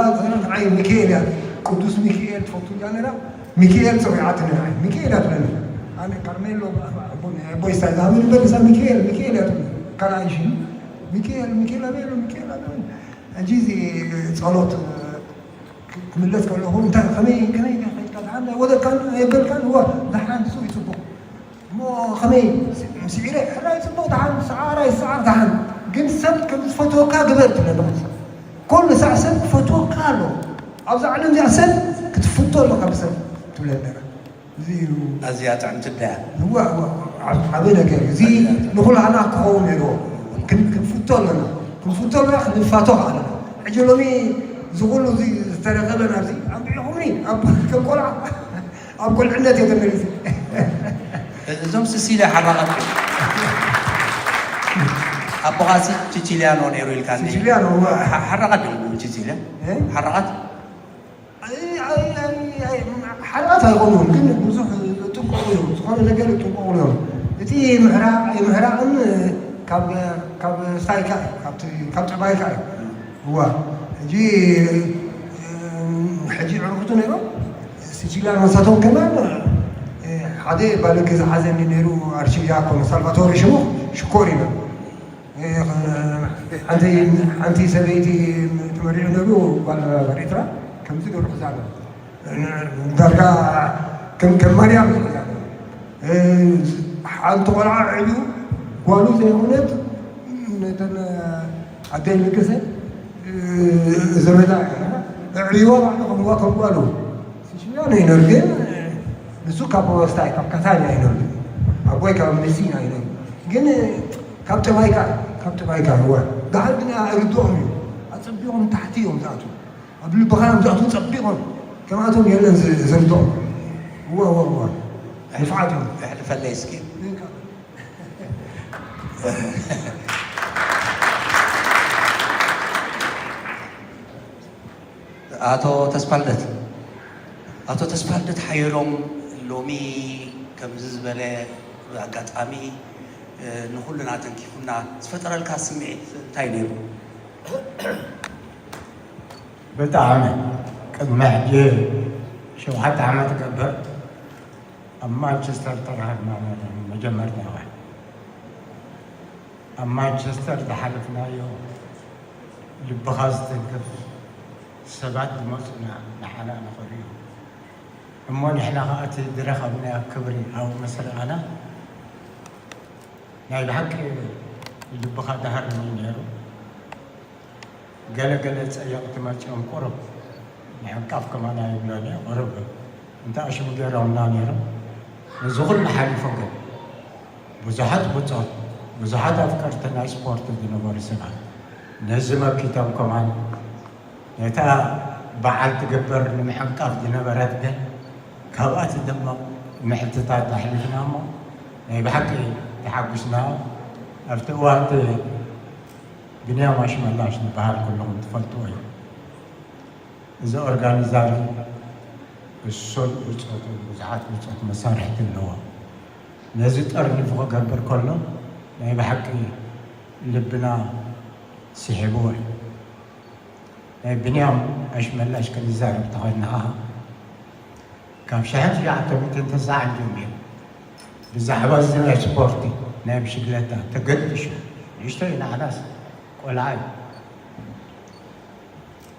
ንዓይ ሚካኤል እያ፣ ቅዱስ ሚካኤል ትፈቱ እያ ነራ። ሚካኤል ጸዊዓትኒ ንዓይ፣ ሚካኤል እያ ትብለኒ። ኣነ ካርሜሎ ኣቦይ ሳይ ዝሃበኒ እምበር ንሳ ሚካኤል፣ ሚካኤል እያ ትብለኒ። ካልኣይ ሽም ሚካኤል፣ ሚካኤል ኣበይ ኣሎ? ሚካኤል ኣበይ? ሕጂ እዚ ጸሎት ክምለስ ከለኹ እንታይ፣ ከመይ፣ ከመይ ኢኻ ከይድካ? ደሓን ዶ ኣይወደድካን ኣየበልካን? እወ፣ ደሓን ንሱ እዩ ጽቡቕ። እሞ ከመይ ስዒረ? ሕራይ ጽቡቕ፣ ደሓን ሰዓራይ ሰዓር፣ ደሓን ግን ሰብ ከም ዝፈትወካ ግበር ትብለኒ። ኩሉ ሳዕ ሰብ ክፈትወካ ኣሎ። ኣብዛ ዓለም እዚኣ ሰብ ክትፍቶ ኣለካ ብሰብ ትብለኒ ነራ። እዚ እዩ። ኣዝያ ጥዕምቲ እያ። እዋ፣ እዋ፣ ዓብ-፣ ዓቢ ነገር እዩ። እዚ ንኹላህና ክኸውን ነይርዎ። ክን-፣ ክንፍቶ ኣለና። ክንፍቶ ኣለና፣ ክንፋቶ ከኣ ኣለና። ሕጂ ሎሚ እዚ ኩሉ እዚ ዝተረኸበ ናብዚ ኣምቢዕኹምኒ፣ ኣብ፣ ከም ቆልዓ፣ ኣብ ቆልዕነት እየ ተመሊሰ። እዞም ስሲለ ሓራቐት። ኣቦኻሲ ቺቺልያኖ ነይሩ ኢልካ እንዲ? ቺቺልያኖ፣ እወ። ሓ-፣ ሓራቓት ድዮም ቺቺልያ? እ? ሓራቓት? ኣይ፣ ኣይ፣ ኣይ፣ ኣይ፣ ሓራቓት ኣይኮኑን፣ ግን ብዙሕ ይጥንቀቑ እዮም። ዝኾነ ነገር ይጥንቀቑ እዮም። እቲ ምሕራቕ፣ ኣይምሕራቕን ካብ፣ ካብ ስታይልካ እዩ፣ ካብቲ፣ ካብ ጠባይካ እዩ። እዋ፣ ሕጂ፣ ሕጂ ዕርኩቱ ነይሮም፣ ሲቺልያን መሳቶም ከማን፣ ሓደ ባልግ ዝሓዘኒ ነይሩ፣ ኣርቺዲያኮን ሳልቫቶሪ ሽሙ ሽኮር ይበል። ሓንቲ፣ ሓንቲ ሰበይቲ ተመሪዑ ነይሩ፣ ጓል ኤርትራ፣ ከምዚ ገይሩ ሒዛ ኣሎ። ዳርጋ ከም፣ ከም ማርያም እዩ ሒዛ ኣሎ። ሓንቲ ቆልዓ ዕብዩ፣ ጓሉ ዘይኮነት፣ ነተን ኣደይ ልገሰ፣ ዘመዳ እያ። ዕብይዋ ባዕሉ ከምዋ ከም ጓሉ። ሲሲሊያ ነው ይኖር፣ ግን ንሱ ካብ ወስታይ፣ ካብ ካታንያ ይኖር። ኣቦይ ካብ መሲና ይኖር። ግን ካብ ጠባይካ፣ ካብ ጠባይካ፣ እወ። ደሓር ግን ኣይርድኦም እዩ። ኣጸቢቖም ታሕቲ እዮም ዝኣትዉ። ኣብ ልብኻ እዮም ዝኣትዉ ጸቢቖም። ከምኣቶም የለን ዝ-፣ ዝርድኦም። እወ፣ እወ፣ እወ። ንፍዓት እዮም። ኣሕልፈለይ እስኪ። ኣቶ ተስፋልደት፣ ኣቶ ተስፋልደት ሓየሎም ሎሚ ከምዚ ዝበለ ኣጋጣሚ፣ እ፣ ንኹልና ተንኪፉና ዝፈጠረልካ ስምዒት እንታይ ነይሩ? ብጣዕሚ። ቅድሚ ሕጂ ሸውዓተ ዓመት ገብር ኣብ ማንቸስተር ተራኺብና ነይርና መጀመርታ እዋን። ኣብ ማንቸስተር ዝሓለፍናዮ ልብኻ ዝትንክፍ ሰባት ዝመጹና ንዓና ንኽርእዩ። እሞ ንሕና ኸኣ እቲ ዝረኸብናዮ ክብሪ ኣብኡ ምስ ረኣና ናይ ብሓቂ ልብኻ ዝሃርም እዩ ነይሩ። ገለ ገለ ጸየቕቲ መጺኦም ቁሩብ ምዕቃብ ከማን ኣይብሎን እየ፣ ቁሩብ እንተ ኣሽሙ ገይሮምና ነይሮም። ነዚ ኩሉ ሓሊፉ ግን ብዙሓት ብጾት፣ ብዙሓት ኣፍቀርቲ ናይ ስፖርት ዝነበሩ ሰባት ነዚ መኪቶም ከማን ነታ በዓል ትግበር ንምዕቃብ ዝነበረት ግን ካብኣ ትድመቕ ምሕልትታት ኣሕሊፍና እሞ ናይ ብሓቂ ተሓጒስና። ኣብቲ እዋን እቲ ብንያም ኣሽመላሽ ዝበሃል ኩልኹም ትፈልጥዎ እዩ። እዚ ኦርጋኒዛሪ እሱን ብጾቱን ብዙሓት ብጾት መሳርሕቲ ኣለዎ። ነዚ ጠርኒፉ ክገብር ከሎ ናይ ብሓቂ ልብና ስሒብዎ እዩ። ናይ ብንያም ኣሽመላሽ ክንዛረብ ተኾይንና ኸዓ ካብ ሽሕን ትሽዓተ ሚእትን ተስዓን ጀሚሩ ብዛዕባ እዚ ናይ ስፖርቲ ናይ ብሽግለታ ተገድሹ ንእሽተይ ንዓናስ ቆልዓ እዩ።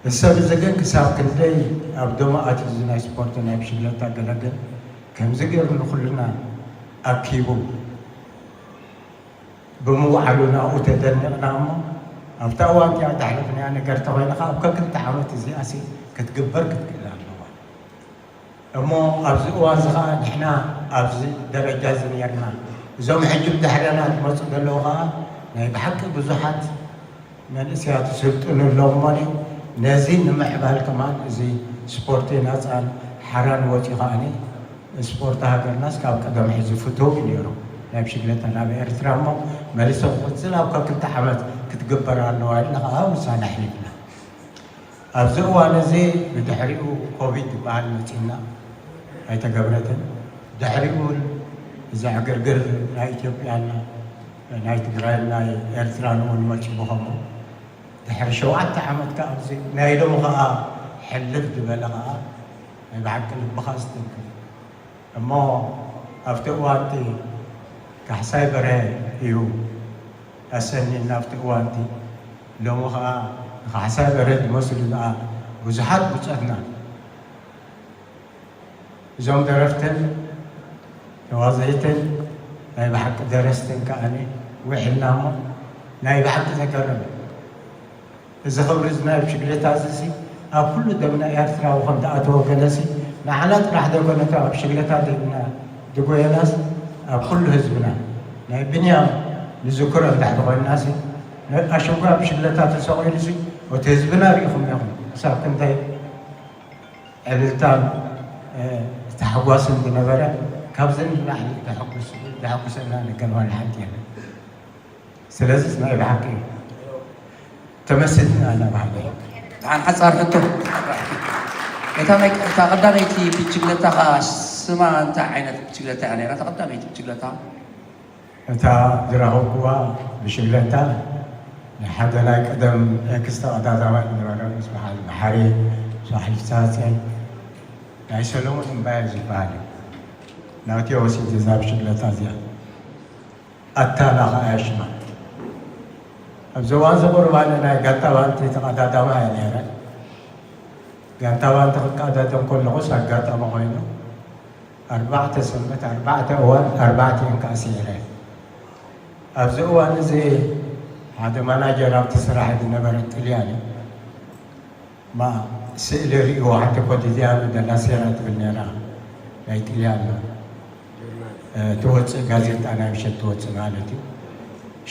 እዚ ሰብ እዚ ግን ክሳብ ክንደይ ኣብ ደሙ ኣትዩ እዚ ናይ ስፖርት ናይ ብሽግለታ ገለ ግን ከምዚ ገይሩ ንኹልና ኣኪቡ ብምውዓሉ ናብኡ ተደኒቕና እሞ ኣብታ እዋን እቲኣ ዘሕለፍናያ ነገር ተኾይኑ ኸዓ ኣብ ከክልተ ዓመት እዚኣሲ ክትግበር ክትክእል ኣለዋ። እሞ ኣብዚ እዋን እዚ ኸዓ ንሕና ኣብዚ ደረጃ እዚ ነይርና። እዞም ሕጂ ብድሕረና ዝመፁ ዘለዉ ኸዓ ናይ ብሓቂ ብዙሓት መንእሰያት ይስልጥኑ ኣለዉ እሞ ነዚ ንምዕባል ከማን እዚ ስፖርቲ ናፃን ሓራን ወፂኡ ኸዓኒ ስፖርት ሃገርናስ ካብ ቀደም ሕዚ ፍትው እዩ ነይሩ። ናይ ብሽግለታ ናብ ኤርትራ እሞ መሊሱ ክቕፅል ኣብ ከክልተ ዓመት ክትግበር ኣለዋ ኢልና ኸዓ ውሳነ ኣሕሊፍና። ኣብዚ እዋን እዚ ብድሕሪኡ ኮቪድ ዝበሃል መፂና ኣይተገብረትን። ድሕሪኡ እውን እዚ ዕግርግር ናይ ኢትዮጵያን ናይ ትግራይን ናይ ኤርትራን እውን መፂኡ ብኸምኡ ድሕሪ ሸውዓተ ዓመት ከዓ ኣብዚ ናይ ሎሚ ከዓ ሕልፍ ዝበለ ከዓ ናይ ብሓቂ ልብኻ ዝትንክፍ እሞ ኣብቲ እዋንቲ ካሕሳይ በርሀ እዩ ኣሰኒና ኣብቲ እዋንቲ። ሎሚ ከዓ ንካሕሳይ በርሀ ዝመስሉ ከዓ ብዙሓት ብፆትና እዞም ደረፍትን ተዋዘይትን ናይ ብሓቂ ደረስትን ከዓኒ ውዒልና እሞ ናይ ብሓቂ ዘገርም እዩ። እዚ ክብሪ እዚ ናይ ብሽግለታ እዚ ሲ ኣብ ኩሉ ደምና ኤርትራዊ ከም ዝኣተወ ገለሲ ንዓና ጥራሕ ደይኮነ እቶም ኣብ ሽግለታ ደምና ዝጎየናስ ኣብ ኩሉ ህዝብና ናይ ብንያም ንዝክሮ እንድሕር ኮይንና ሲ ኣሽንኳ ብሽግለታ ተሰቒሉ ሲ እቲ ህዝብና ርኢኹም ኢኹም ክሳብ ክንደይ ዕልልታን ታሕጓስን ዝነበረ ካብዚ ንላዕሊ ዘሐጉስ ዘሐጉሰና ነገር ዋላ ሓንቲ የለን። ስለዚ ናይ ብሓቂ ተመሲጥና እናበሃለ። ደሓን ሓጻር ሕቶ። እታ ናይ፣ እታ ቀዳመይቲ ብችግለታኻ ስማ እንታይ ዓይነት ብችግለታ እያ ነይራ? እታ ቀዳመይቲ ብችግለታ? እታ ዝረኸብኩዋ ብሽግለታ ንሓደ ናይ ቀደም ኤክስ ተቐዳዳማይ ዝነበረ ምስ በዓል መሓሪ ሳሕል ሳጼን ናይ ሰሎሞን እምባየ ዝበሃል እዩ። ናብቲ ወሲድ እዛ ብሽግለታ እዚኣ ኣታ ኢላ ኸዓ ሽማ። ኣብዚ እዋን እዚ ቁርባን ናይ ጋንታ ባንቲ ተቐዳዳማ እየ ነይረ። ጋንታ ባንቲ ክቀዳደም ከለኹስ ኣጋጣሚ ኮይኑ ኣርባዕተ ሰንበት ኣርባዕተ እዋን ኣርባዕቲኤን ከዓ ስዒረ። ኣብዚ እዋን እዚ ሓደ ማናጀር ኣብቲ ስራሕ ዝነበረ ጥልያን እዩ። ማ ስእሊ ርእይዎ ሓንቲ ኮቲቲያኖ ደላ ሴራ ትብል ነይራ ናይ ጥልያን ትወፅእ ጋዜጣ ናይ ምሸት ትወፅእ ማለት እዩ።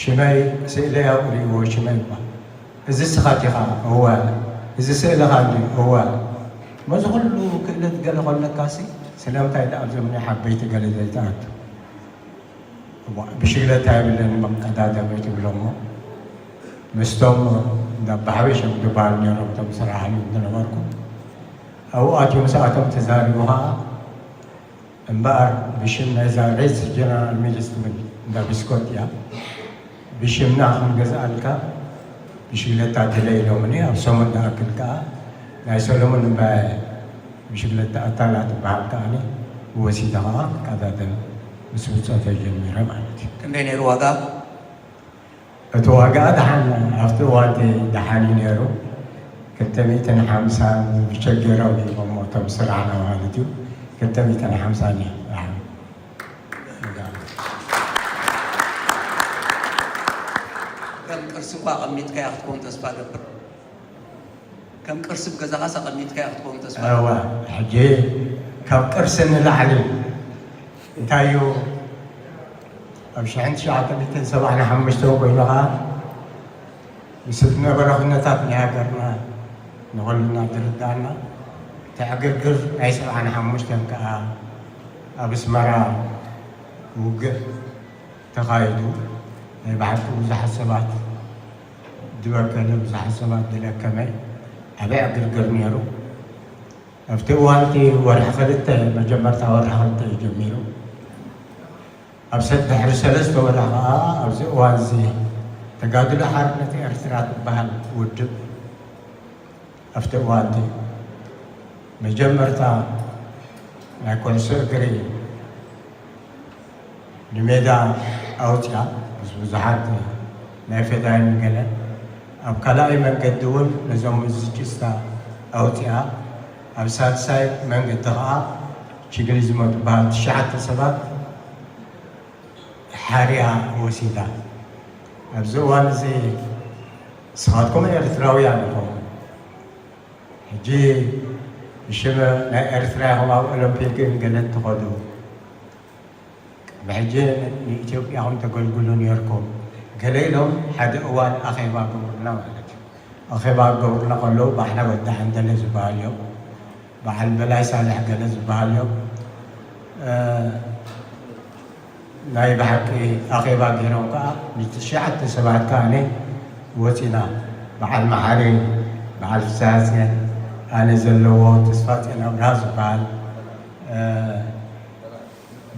ሽመይ ስእለይ ኣብኡ ርእይዎ ሽመይ እባ እዚ ስኻ ዲኻ? እወ። እዚ ስእልኻ እንድዩ? እወ። መዚ ኩሉ ክእለት ገለ ኮለካሲ ስለምንታይ ደኣ ኣብዞም ናይ ሓበይቲ ገለ ዘይትኣቱ? እዋ፣ ብሽግለታ የብለኒ መቀዳደሚ ትብሎ እሞ ምስቶም እንዳ ባሕበሾም ዝበሃሉ ነይሮም እቶም ስራሕኒ ዝነበርኩ ኣብኡ ኣትዩ ምስኣቶም ተዛሪቡ ኸዓ እምበኣር ብሽም ናይዛ ሬስ ጀነራል ሚልስ ትብል እንዳ ብስኮት እያ ብሽምና ክንገዝኣልካ ብሽግለታ ድለ ኢሎምኒ ኣብ ሰሙን ዝኣክል ከዓ ናይ ሰሎሞን እምባየ ብሽግለታ ኣታላ ትበሃል ከዓኒ ወሲደ ከዓ ክቀዳደም ምስ ብፆተ ጀሚረ ማለት እዩ። ክንደይ ነይሩ ዋጋ? እቲ ዋጋ ደሓን ኣብቲ እዋንቲ ደሓን እዩ ነይሩ። ክልተ ሚእትን ሓምሳን ብቸገሮም ሂቦሞ እቶም ስራሕና ማለት እዩ። ክልተ ሚእትን ሓምሳን እዩ ደሓን። ከም ቅርሲ እኳ ኣቐሚጥካያ ክትከውን ተስፋ ገብር። ከም ቅርሲ ብገዛኻስ ኣቐሚጥካያ ክትከውን ተስፋ እዋ፣ ሕጂ ካብ ቅርሲ ንላዕሊ እንታይ እዩ? ኣብ ሽሕን ትሽዓተ ሚእትን ሰብዓን ሓሙሽተን ኮይኑ ኸዓ ምስ ዝነበረ ኩነታት ናይ ሃገርና ንኹልና ዝርዳእና እቲ ዕግርግር ናይ ሰብዓን ሓሙሽተን ከዓ ኣብ ኣስመራ ውግእ ተኻይዱ ናይ ብሓቂ ብዙሓት ሰባት ዝበከለ ብዙሓት ሰባት ዝለከመ ዓብይ ዕግርግር ነይሩ። ኣብቲ እዋን እቲ ወርሒ ክልተ መጀመርታ ወርሒ ክልተ እዩ ጀሚሩ። ኣብ ሰ- ድሕሪ ሰለስተ ወርሒ ከዓ ኣብዚ እዋን እዚ ተጋድሎ ሓርነት ኤርትራ ትበሃል ውድብ ኣብቲ እዋን እቲ መጀመርታ ናይ ኩዕሶ እግሪ ንሜዳ ኣውፅያ ምስ ብዙሓት ናይ ፈዳይን ገለ ኣብ ካልኣይ መንገዲ እውን ነዞም ሙዚጭስታ ኣውፅያ ኣብ ሳልሳይ መንገዲ ከዓ ቺግሊዝሞ ትበሃል ትሽዓተ ሰባት ሓርያ ወሲዳ። ኣብዚ እዋን እዚ ንስኻትኩም ኤርትራውያን ኢኹም። ሕጂ ብሽም ናይ ኤርትራ ኢኹም ኣብ ኦሎምፒክን ገለን ትኸዱ። ቅድሚ ሕጂ ንኢትዮጵያ ኢኹም ተገልግሉ ነይርኩም። ገለ ኢሎም ሓደ እዋን ኣኼባ ገቡርና ማለት እዩ። ኣኼባ ገቡርና ከለዉ ባሕና ወዲ ዓንደለ ዝበሃል እዮም። በዓል በላይ ሳልሕ ገለ ዝበሃል እዮም። እ፣ ናይ ብሓቂ ኣኼባ ገይሮም ከዓ ንትሽዓተ ሰባት ከዓ ወፂና። በዓል መሓሪ፣ በዓል ፍስሃፅየን፣ ኣነ ዘለዎ ተስፋፅየን ኣብርሃ ዝበሃል፣ እ፣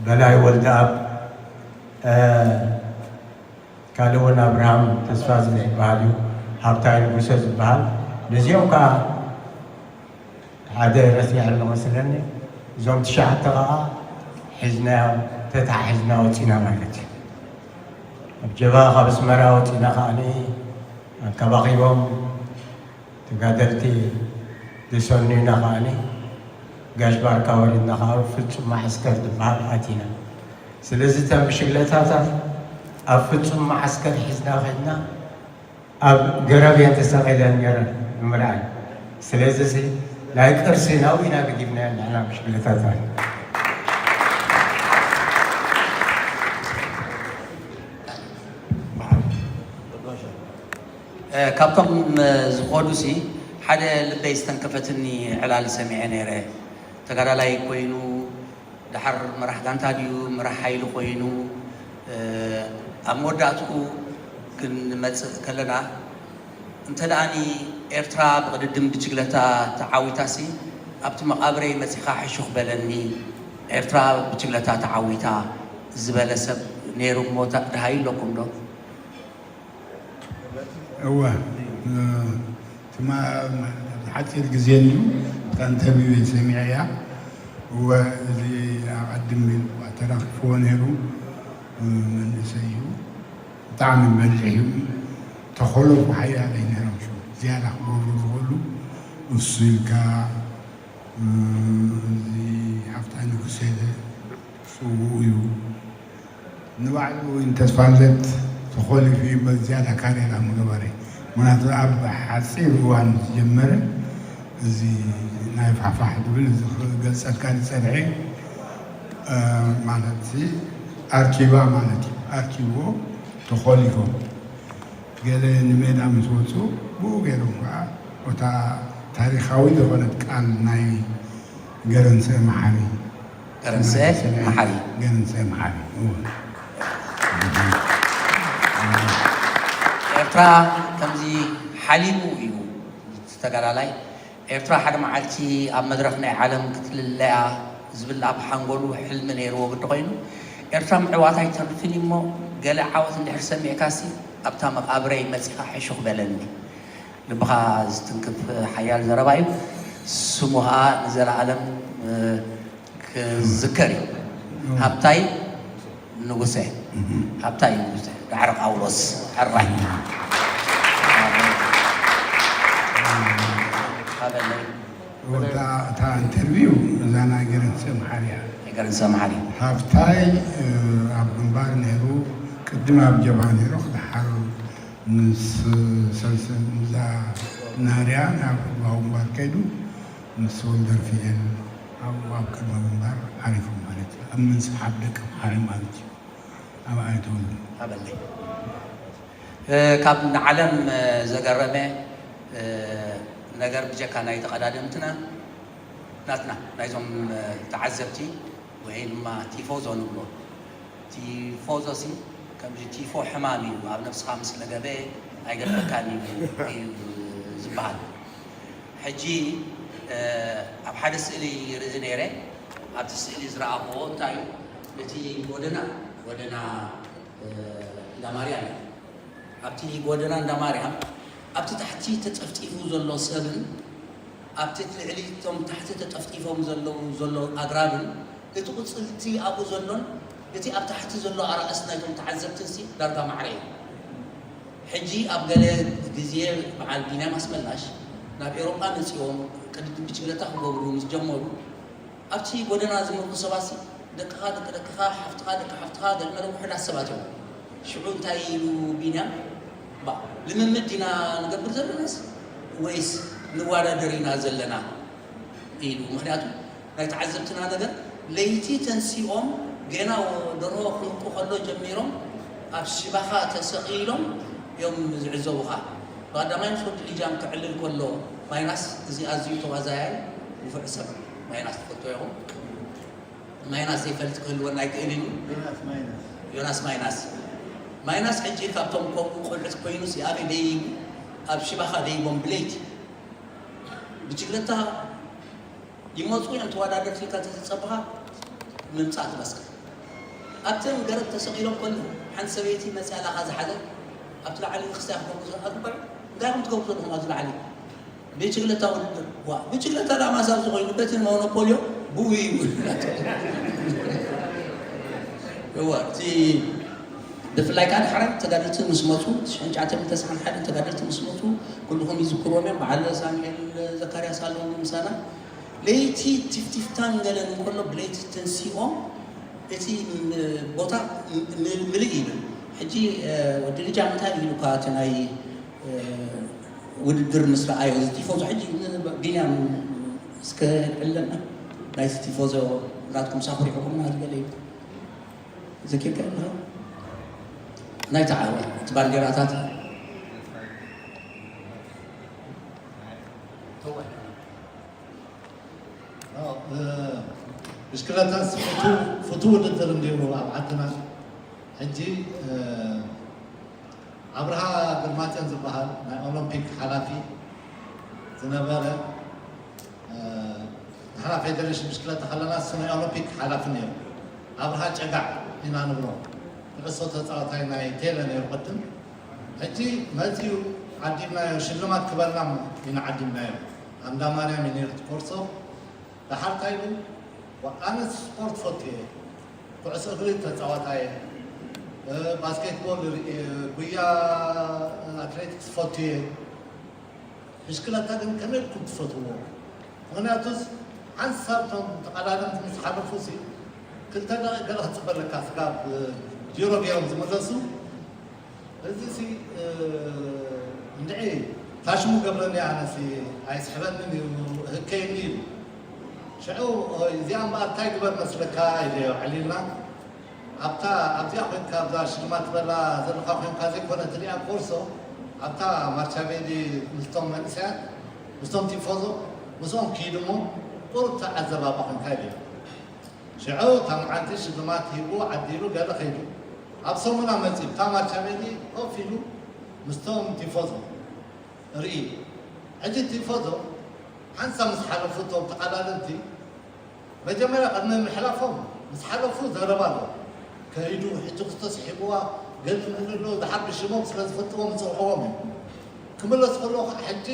በላይ ወልደኣብ፣ እ፣ ካልእ እውን ኣብርሃም ተስፋ ዝበሃል እዩ፣ ሃብታይ ንጉሰ ዝበሃል። ነዚኦም ከዓ ሓደ ረሲዐ ኣሎ መስለኒ። እዞም ትሽዓተ ከዓ ሒዝናዮም፣ ተተሓሒዝና ወፂና ማለት እዩ። ኣብ ጀብሃ ካብ ኣስመራ ወፂና ከዓኒ ኣከባኺቦም ተጋደልቲ ዝሰኑና ከዓኒ ጋሽ ባርካ ወሪድና ከዓ ፍጹም መዓስከር ዝበሃል ኣቲና። ስለዚ እተን ብሽግለታታት ኣብ ፍጹም መዓስከር ሒዝና ከድና ኣብ ገረብ እየን ተሰቒለን ነይረን ንምርኣይ። ስለዚ እዚ ናይ ቅርሲ ናብኡ ኢና ገዲፍናየን ንሕና ብሽግለታታት። እ፣ ካብቶም፣ እ፣ ዝኸዱ ሲ ሓደ ልበይ ዝተንከፈትኒ ዕላል ሰሚዐ ነይረ። ተጋዳላይ ኮይኑ፣ ደሓር መራሕ ጋንታ ድዩ፣ መራሕ ሓይሊ ኮይኑ፣ እ፣ ኣብ መወዳእትኡ ክንመጽእ ከለና፣ እንተ ደኣኒ ኤርትራ ብቕድድም ብጅግለታ ተዓዊታሲ፣ ኣብቲ መቓብረይ መጺኻ ሕሹኽ በለኒ፣ ኤርትራ ብጅግለታ ተዓዊታ ዝበለ ሰብ ነይሩ እሞ፣ ታ-፣ ደሃይ ኣለኩም ዶ? እወ፣ እ፣ ትማ-፣ ማለት ኣብዚ ሓጺር ግዜ እዩ፣ እታ ኢንተርቪው እየ ሰሚዐያ። እወ፣ እዚ ኣቐድም ኢሉ እኳ ተራኺብዎ ነይሩ፣ እ፣ መንእሰይ እዩ። ብጣዕሚ በሊሕ እዩ። ተኾለፉ ሓያለይ ነይሮም ሽዑ። ዝያዳ ክገብሩ ዝኽእሉ እሱ ኢልካ፣ እ፣ እዚ ሃፍታይ ንጉሴ ስዉእ እዩ። ንባዕሉ እውን ተስፋ ልደት ተኾሊፉ እዩ፣ በዚ ዝያዳ ካርየራ ምገበረ። ምኽንያቱ ኣብ ሓፂር እዋን ዝጀመረ እዚ ናይ ፋሕፋሕ ዝብል እዚ ክገልፀልካ ዝፀንሐ፣ እ፣ ማለት ኣርኪባ ማለት እዩ። ኣርኪብዎ ተኾሊፎም። ገለ ንሜዳ ምስ ወፁ ብኡ ገይሮም ከዓ እታ ታሪኻዊ ዝኾነት ቃል ናይ ገረንሰ መሓሪ። ገረንሰ መሓሪ። ገረንሰ መሓሪ። እወ። ኤርትራ ከምዚ ሓሊሙ እዩ ተጋዳላይ። ኤርትራ ሓደ መዓልቲ ኣብ መድረኽ ናይ ዓለም ክትልለያ ዝብል ኣብ ሓንጎሉ ሕልሚ ነይርዎ ግዲ ኮይኑ፣ ኤርትራ ምዕዋት ኣይተርፍን እዩ እሞ፣ ገለ ዓወት እንድሕር ሰሚዕካሲ፣ ኣብታ መቓብረይ መጺኻ ሕሹኽ በለኒ። ልብኻ ዝትንክፍ ሓያል ዘረባ እዩ። ስሙ ኸኣ ንዘለኣለም፣ እ፣ ክዝከር እዩ። ሃብታይ ንጉሰ፣ ሃብታይ ንጉሰ፣ ዳዕሮ ጳውሎስ፣ ሕራይ። ሃበለይ። እታ፣ እታ ኢንተርቪው እዛ ናይ ገረንሰ መሓሪ እያ። ናይ ገረንሰ መሓሪ። ሃብታይ፣ እ፣ ኣብ ግንባር ነይሩ፣ ቅድም ኣብ ጀብሃ ነይሩ፣ ክድሓር ምስ ሰልሰ-፣ ምስዛ ናርያ ናብ ህዝባዊ ግንባር ከይዱ፣ ምስ ወልደርፍኤል ኣብኡ ኣብ ቅድመ ግንባር ዓሪፉ ማለት እዩ። ኣብ ምንስሓብ ደቂ መሓሪ ማለት እዩ። ኣብ ኣይተውሉ። ሃበለይ። እ፣ ካብ ንዓለም፣ እ፣ ዘገረመ፣ እ፣ ነገር ብጀካ ናይ ተቐዳደምትና፣ ናትና፣ ናይዞም፣ እ፣ ተዓዘብቲ ወይ ድማ ቲፎዞ ንብሎ። ቲፎዞሲ ከምዚ ቲፎ ሕማም እዩ፣ ኣብ ነብስኻ ምስ ለገበ ኣይገድፈካን እዩ፣ እዩ ዝበሃል። ሕጂ፣ እ፣ ኣብ ሓደ ስእሊ ይርኢ ነይረ። ኣብቲ ስእሊ ዝረኣኽዎ እንታይ እዩ? እቲ ጎደና፣ ጎደና፣ እ፣ እንዳ ማርያም እዩ። ኣብቲ ጎደና እንዳ ማርያም፣ ኣብቲ ታሕቲ ተጠፍጢፉ ዘሎ ሰብን ኣብቲ ልዕሊ እቶም ታሕቲ ተጠፍጢፎም ዘለዉ፣ ዘሎ ኣግራብን እቲ ቁጽልቲ ኣብኡ ዘሎን እቲ ኣብ ታሕቲ ዘሎ ኣራእስ ናይቶም ተዓዘብትንሲ ዳርጋ ማዕረ እዩ። ሕጂ ኣብ ገለ ግዜ በዓል ቢንያም ኣስመላሽ ናብ ኤውሮጳ መጺኦም ቅድድም ብሽክለታ ክገብሩ ምስ ጀመሩ፣ ኣብቲ ጎደና ዝመርሑ ሰባትሲ ደቅኻ፣ ደቂ ደቅኻ፣ ሓፍትኻ፣ ደቂ ሓፍትኻ፣ ገለ መለ ውሑዳት ሰባት እዮም። ሽዑ እንታይ ኢሉ ቢንያም? ባ፣ ልምምድ ዲና ንገብር ዘለናስ ወይስ ንወዳደር ኢና ዘለና? ኢሉ። ምኽንያቱ ናይ ተዓዘብትና ነገር ለይቲ ተንሲኦም ገና ደርሆ ክንቁ ከሎ ጀሚሮም ኣብ ሽባኻ ተሰቒሎም እዮም ዝዕዘቡኻ። ብቐዳማይ ምስ ወዲ ሊጃም ክዕልል ከሎ ማይናስ፣ እዚ ኣዝዩ ተዋዛያይ ንፉዕ ሰብ ማይናስ ትፈልጦ ኢኹም። ማይናስ ዘይፈልጥ ክህልወና ኣይክእልን እዩ። ዮናስ ማይናስ። ዮናስ ማይናስ። ማይናስ ሕጂ ካብቶም ከምኡ ቆልዑት ኮይኑስ ኣበይ ደይቡ? ኣብ ሽባኻ ደይቦም ብለይቲ። ብጅግለታ ይመጹ እዮም ተወዳደርቲ ኢልካ እንተተጸበኻ ምምጻእ ትመስል። ኣብተን ገረብ ተሰቒሎም ከለዉ ሓንቲ ሰበይቲ መጽያ ላኻ ዝሓዘት ኣብቲ ላዕሊ ክስታይ ክገብሩ ዝኣግባዕ እንታይ ኢኹም ትገብሩ ዘለኹም ኣብዚ ላዕሊ? ብጅግለታ ውድድር። ዋ፣ ብጅግለታ ዳኣ ማሳብ ዝኾይኑ በቲ ሞኖፖልዮ ብኡ እዩ። እዋ፣ እቲ ብፍላይ ከኣ ዳሕራይ ተጋደልቲ ምስ መጹ፣ ትሽዓተ ሚእቲ ተስዓን ሓደን ተጋደልቲ ምስ መጹ፣ ኩልኹም ይዝክርዎም እዮም። በዓል ሳሙኤል ዘካርያስ ኣለዉ ምሳና። ለይቲ ቲፍቲፍታን ገለን እንከሎ ብለይቲ ተንሲኦም እቲ ም-፣ ቦታ ም-፣ ም-፣ ምልእ ይብል። ሕጂ፣ እ፣ ወዲ ልጃም እንታይ ኢሉካ እቲ ናይ፣ እ፣ ውድድር ምስ ረኣዮ፣ እዚ ቲፎዞ ሕጂ ን-፣ ቢንያም እስከ ዕለና ናይቲ ቲፎዞ ናትኩም ሳኹሪዕኩምና ዝገለ እዩ። ዘኪርካ ኣለኻ? ናይቲ ዓወት፣ እቲ ባንዴራታት። ኣዎ፣ እ፣ ብሽክለታስ ፍቱ-፣ ፍቱ ውድድር እንዲሁ ኣብ ዓድና። ሕጂ፣ እ፣ ኣብርሃ ግርማጽዮን ዝበሃል ናይ ኦሎምፒክ ሓላፊ ዝነበረ፣ ንሕና ፌደሬሽን ብሽክለታ ከለና እሱ ናይ ኦሎምፒክ ሓላፊ ነይሩ። ኣብርሃ ጨጋዕ ኢና ንብሎ። ኩዕሶ ተፃዋታይ ናይ ቴለ ነይሩ ቅድም። ሕጂ መፂኡ ዓዲምናዮ፣ ሽልማት ክበልና ኢና ዓዲምናዮ። ኣንዳ ማርያም እዩ ነይሩ እቲ ኮርሶ። ደሓር እንታይ ኢሉ? ኣነ ስፖርት ፈቱ እየ። ኩዕሶ እግሪ ተፃዋታይ እየ። ባስኬትቦል ይርኢ እየ፣ ጉያ፣ ኣትሌቲክስ ፈቱ እየ። ብሽክለታ ግን ከመይ ኢልኩም ትፈትዎ? ምክንያቱስ ሓንሳብ እቶም ተቐዳደምቲ ምስ ሓለፉ ሲ ክልተ ደቂቕ ገለ ክፅበለካ ስጋብ ዜሮ ገይሮም ዝመለሱ። እዚ ሲ እንድዒ ፋሽሙ ገብረኒ ኣነ ሲ ኣይስሕበንን እዩ፣ ህከይኒ እዩ። ሽዑ እዚኣ እምበኣር እንታይ ግበር መስለካ ኢለዮ ዕሊልና ኣብታ ኣብዚኣ ኮይንካ ኣብዛ ሽልማት ትበላ ዘለካ ኮይንካ ዘይኮነ ትሪኣ ኮርሶ ኣብታ ማርቻቤሊ ምስቶም መንእሰያት ምስቶም ቲፎዞ ምስኦም ክይድ እሞ ቁሩብ ተዓዘብ ኣብኣ ኮይንካ ኢለዮ። ሽዑ እታ መዓልቲ ሽልማት ሂቡ ዓዲሉ ገለ ከይዱ ኣብ ሰሙና መፂኡ እታ ማርቻቤሊ ኮፍ ኢሉ ምስቶም ቲፎዞ ርኢ። ሕጂ ቲፎዞ ሓንሳብ ምስ ሓለፉ እቶም ተቐዳደምቲ መጀመርያ ቅድሚ ምሕላፎም ምስ ሓለፉ ዘረባ ኣሎ። ከይዱ ሕጂ ክስቶ ስሒብዋ ገለ ምእሊ ኣሎ፣ ዝሓቢ ሽሞም ስለ ዝፈልጥዎም ዝፅውዕዎም እዩ። ክምለስ ከሎ ከዓ ሕጂ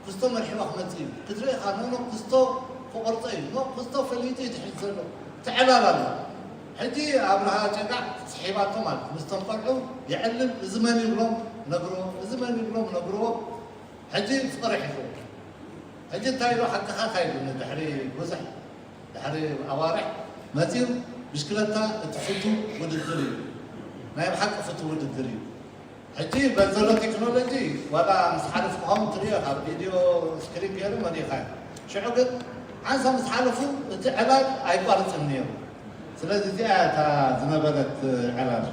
ክስቶ መርሒባ ክመፅእ እዩ። ክትርኢ ኢኻ ኖኖ ክስቶ ክቆርፆ እዩ። ኖ ክስቶ ፈሊጡ እዩ ትሕዝ ዘሎ። ትዕላል ኣሎ። ሕጂ ኣብርሃ ጨጋዕ ስሒባቶ ማለት ምስቶም ቆልዑ የዕልል። እዚ መን ይብሎም ነግርዎ፣ እዚ መን ይብሎም ነግርዎ። ሕጂ ፍቕሪ ሒዝዎ። ሕጂ እንታይ ኢሉ ሓቅኻ እንታይ ኢሉ ድሕሪ ብዙሕ ድሕሪ ኣዋርሕ መፂኡ ብሽክለታ እቲ ፍቱ ውድድር እዩ። ናይ ብሓቂ ፍቱ ውድድር እዩ። ሕጂ በዚ ዘሎ ቴክኖሎጂ ዋላ ምስ ሓለፉ ክኸውን ትሪኦ ካብ ቪድዮ ስክሪን ገይሩ መሪኻ እዩ። ሽዑ ግን ሓንሳብ ምስ ሓለፉ እቲ ዕላል ኣይቋርፅን ነይሩ። ስለዚ እዚኣ እያ እታ ዝነበረት ዕላል።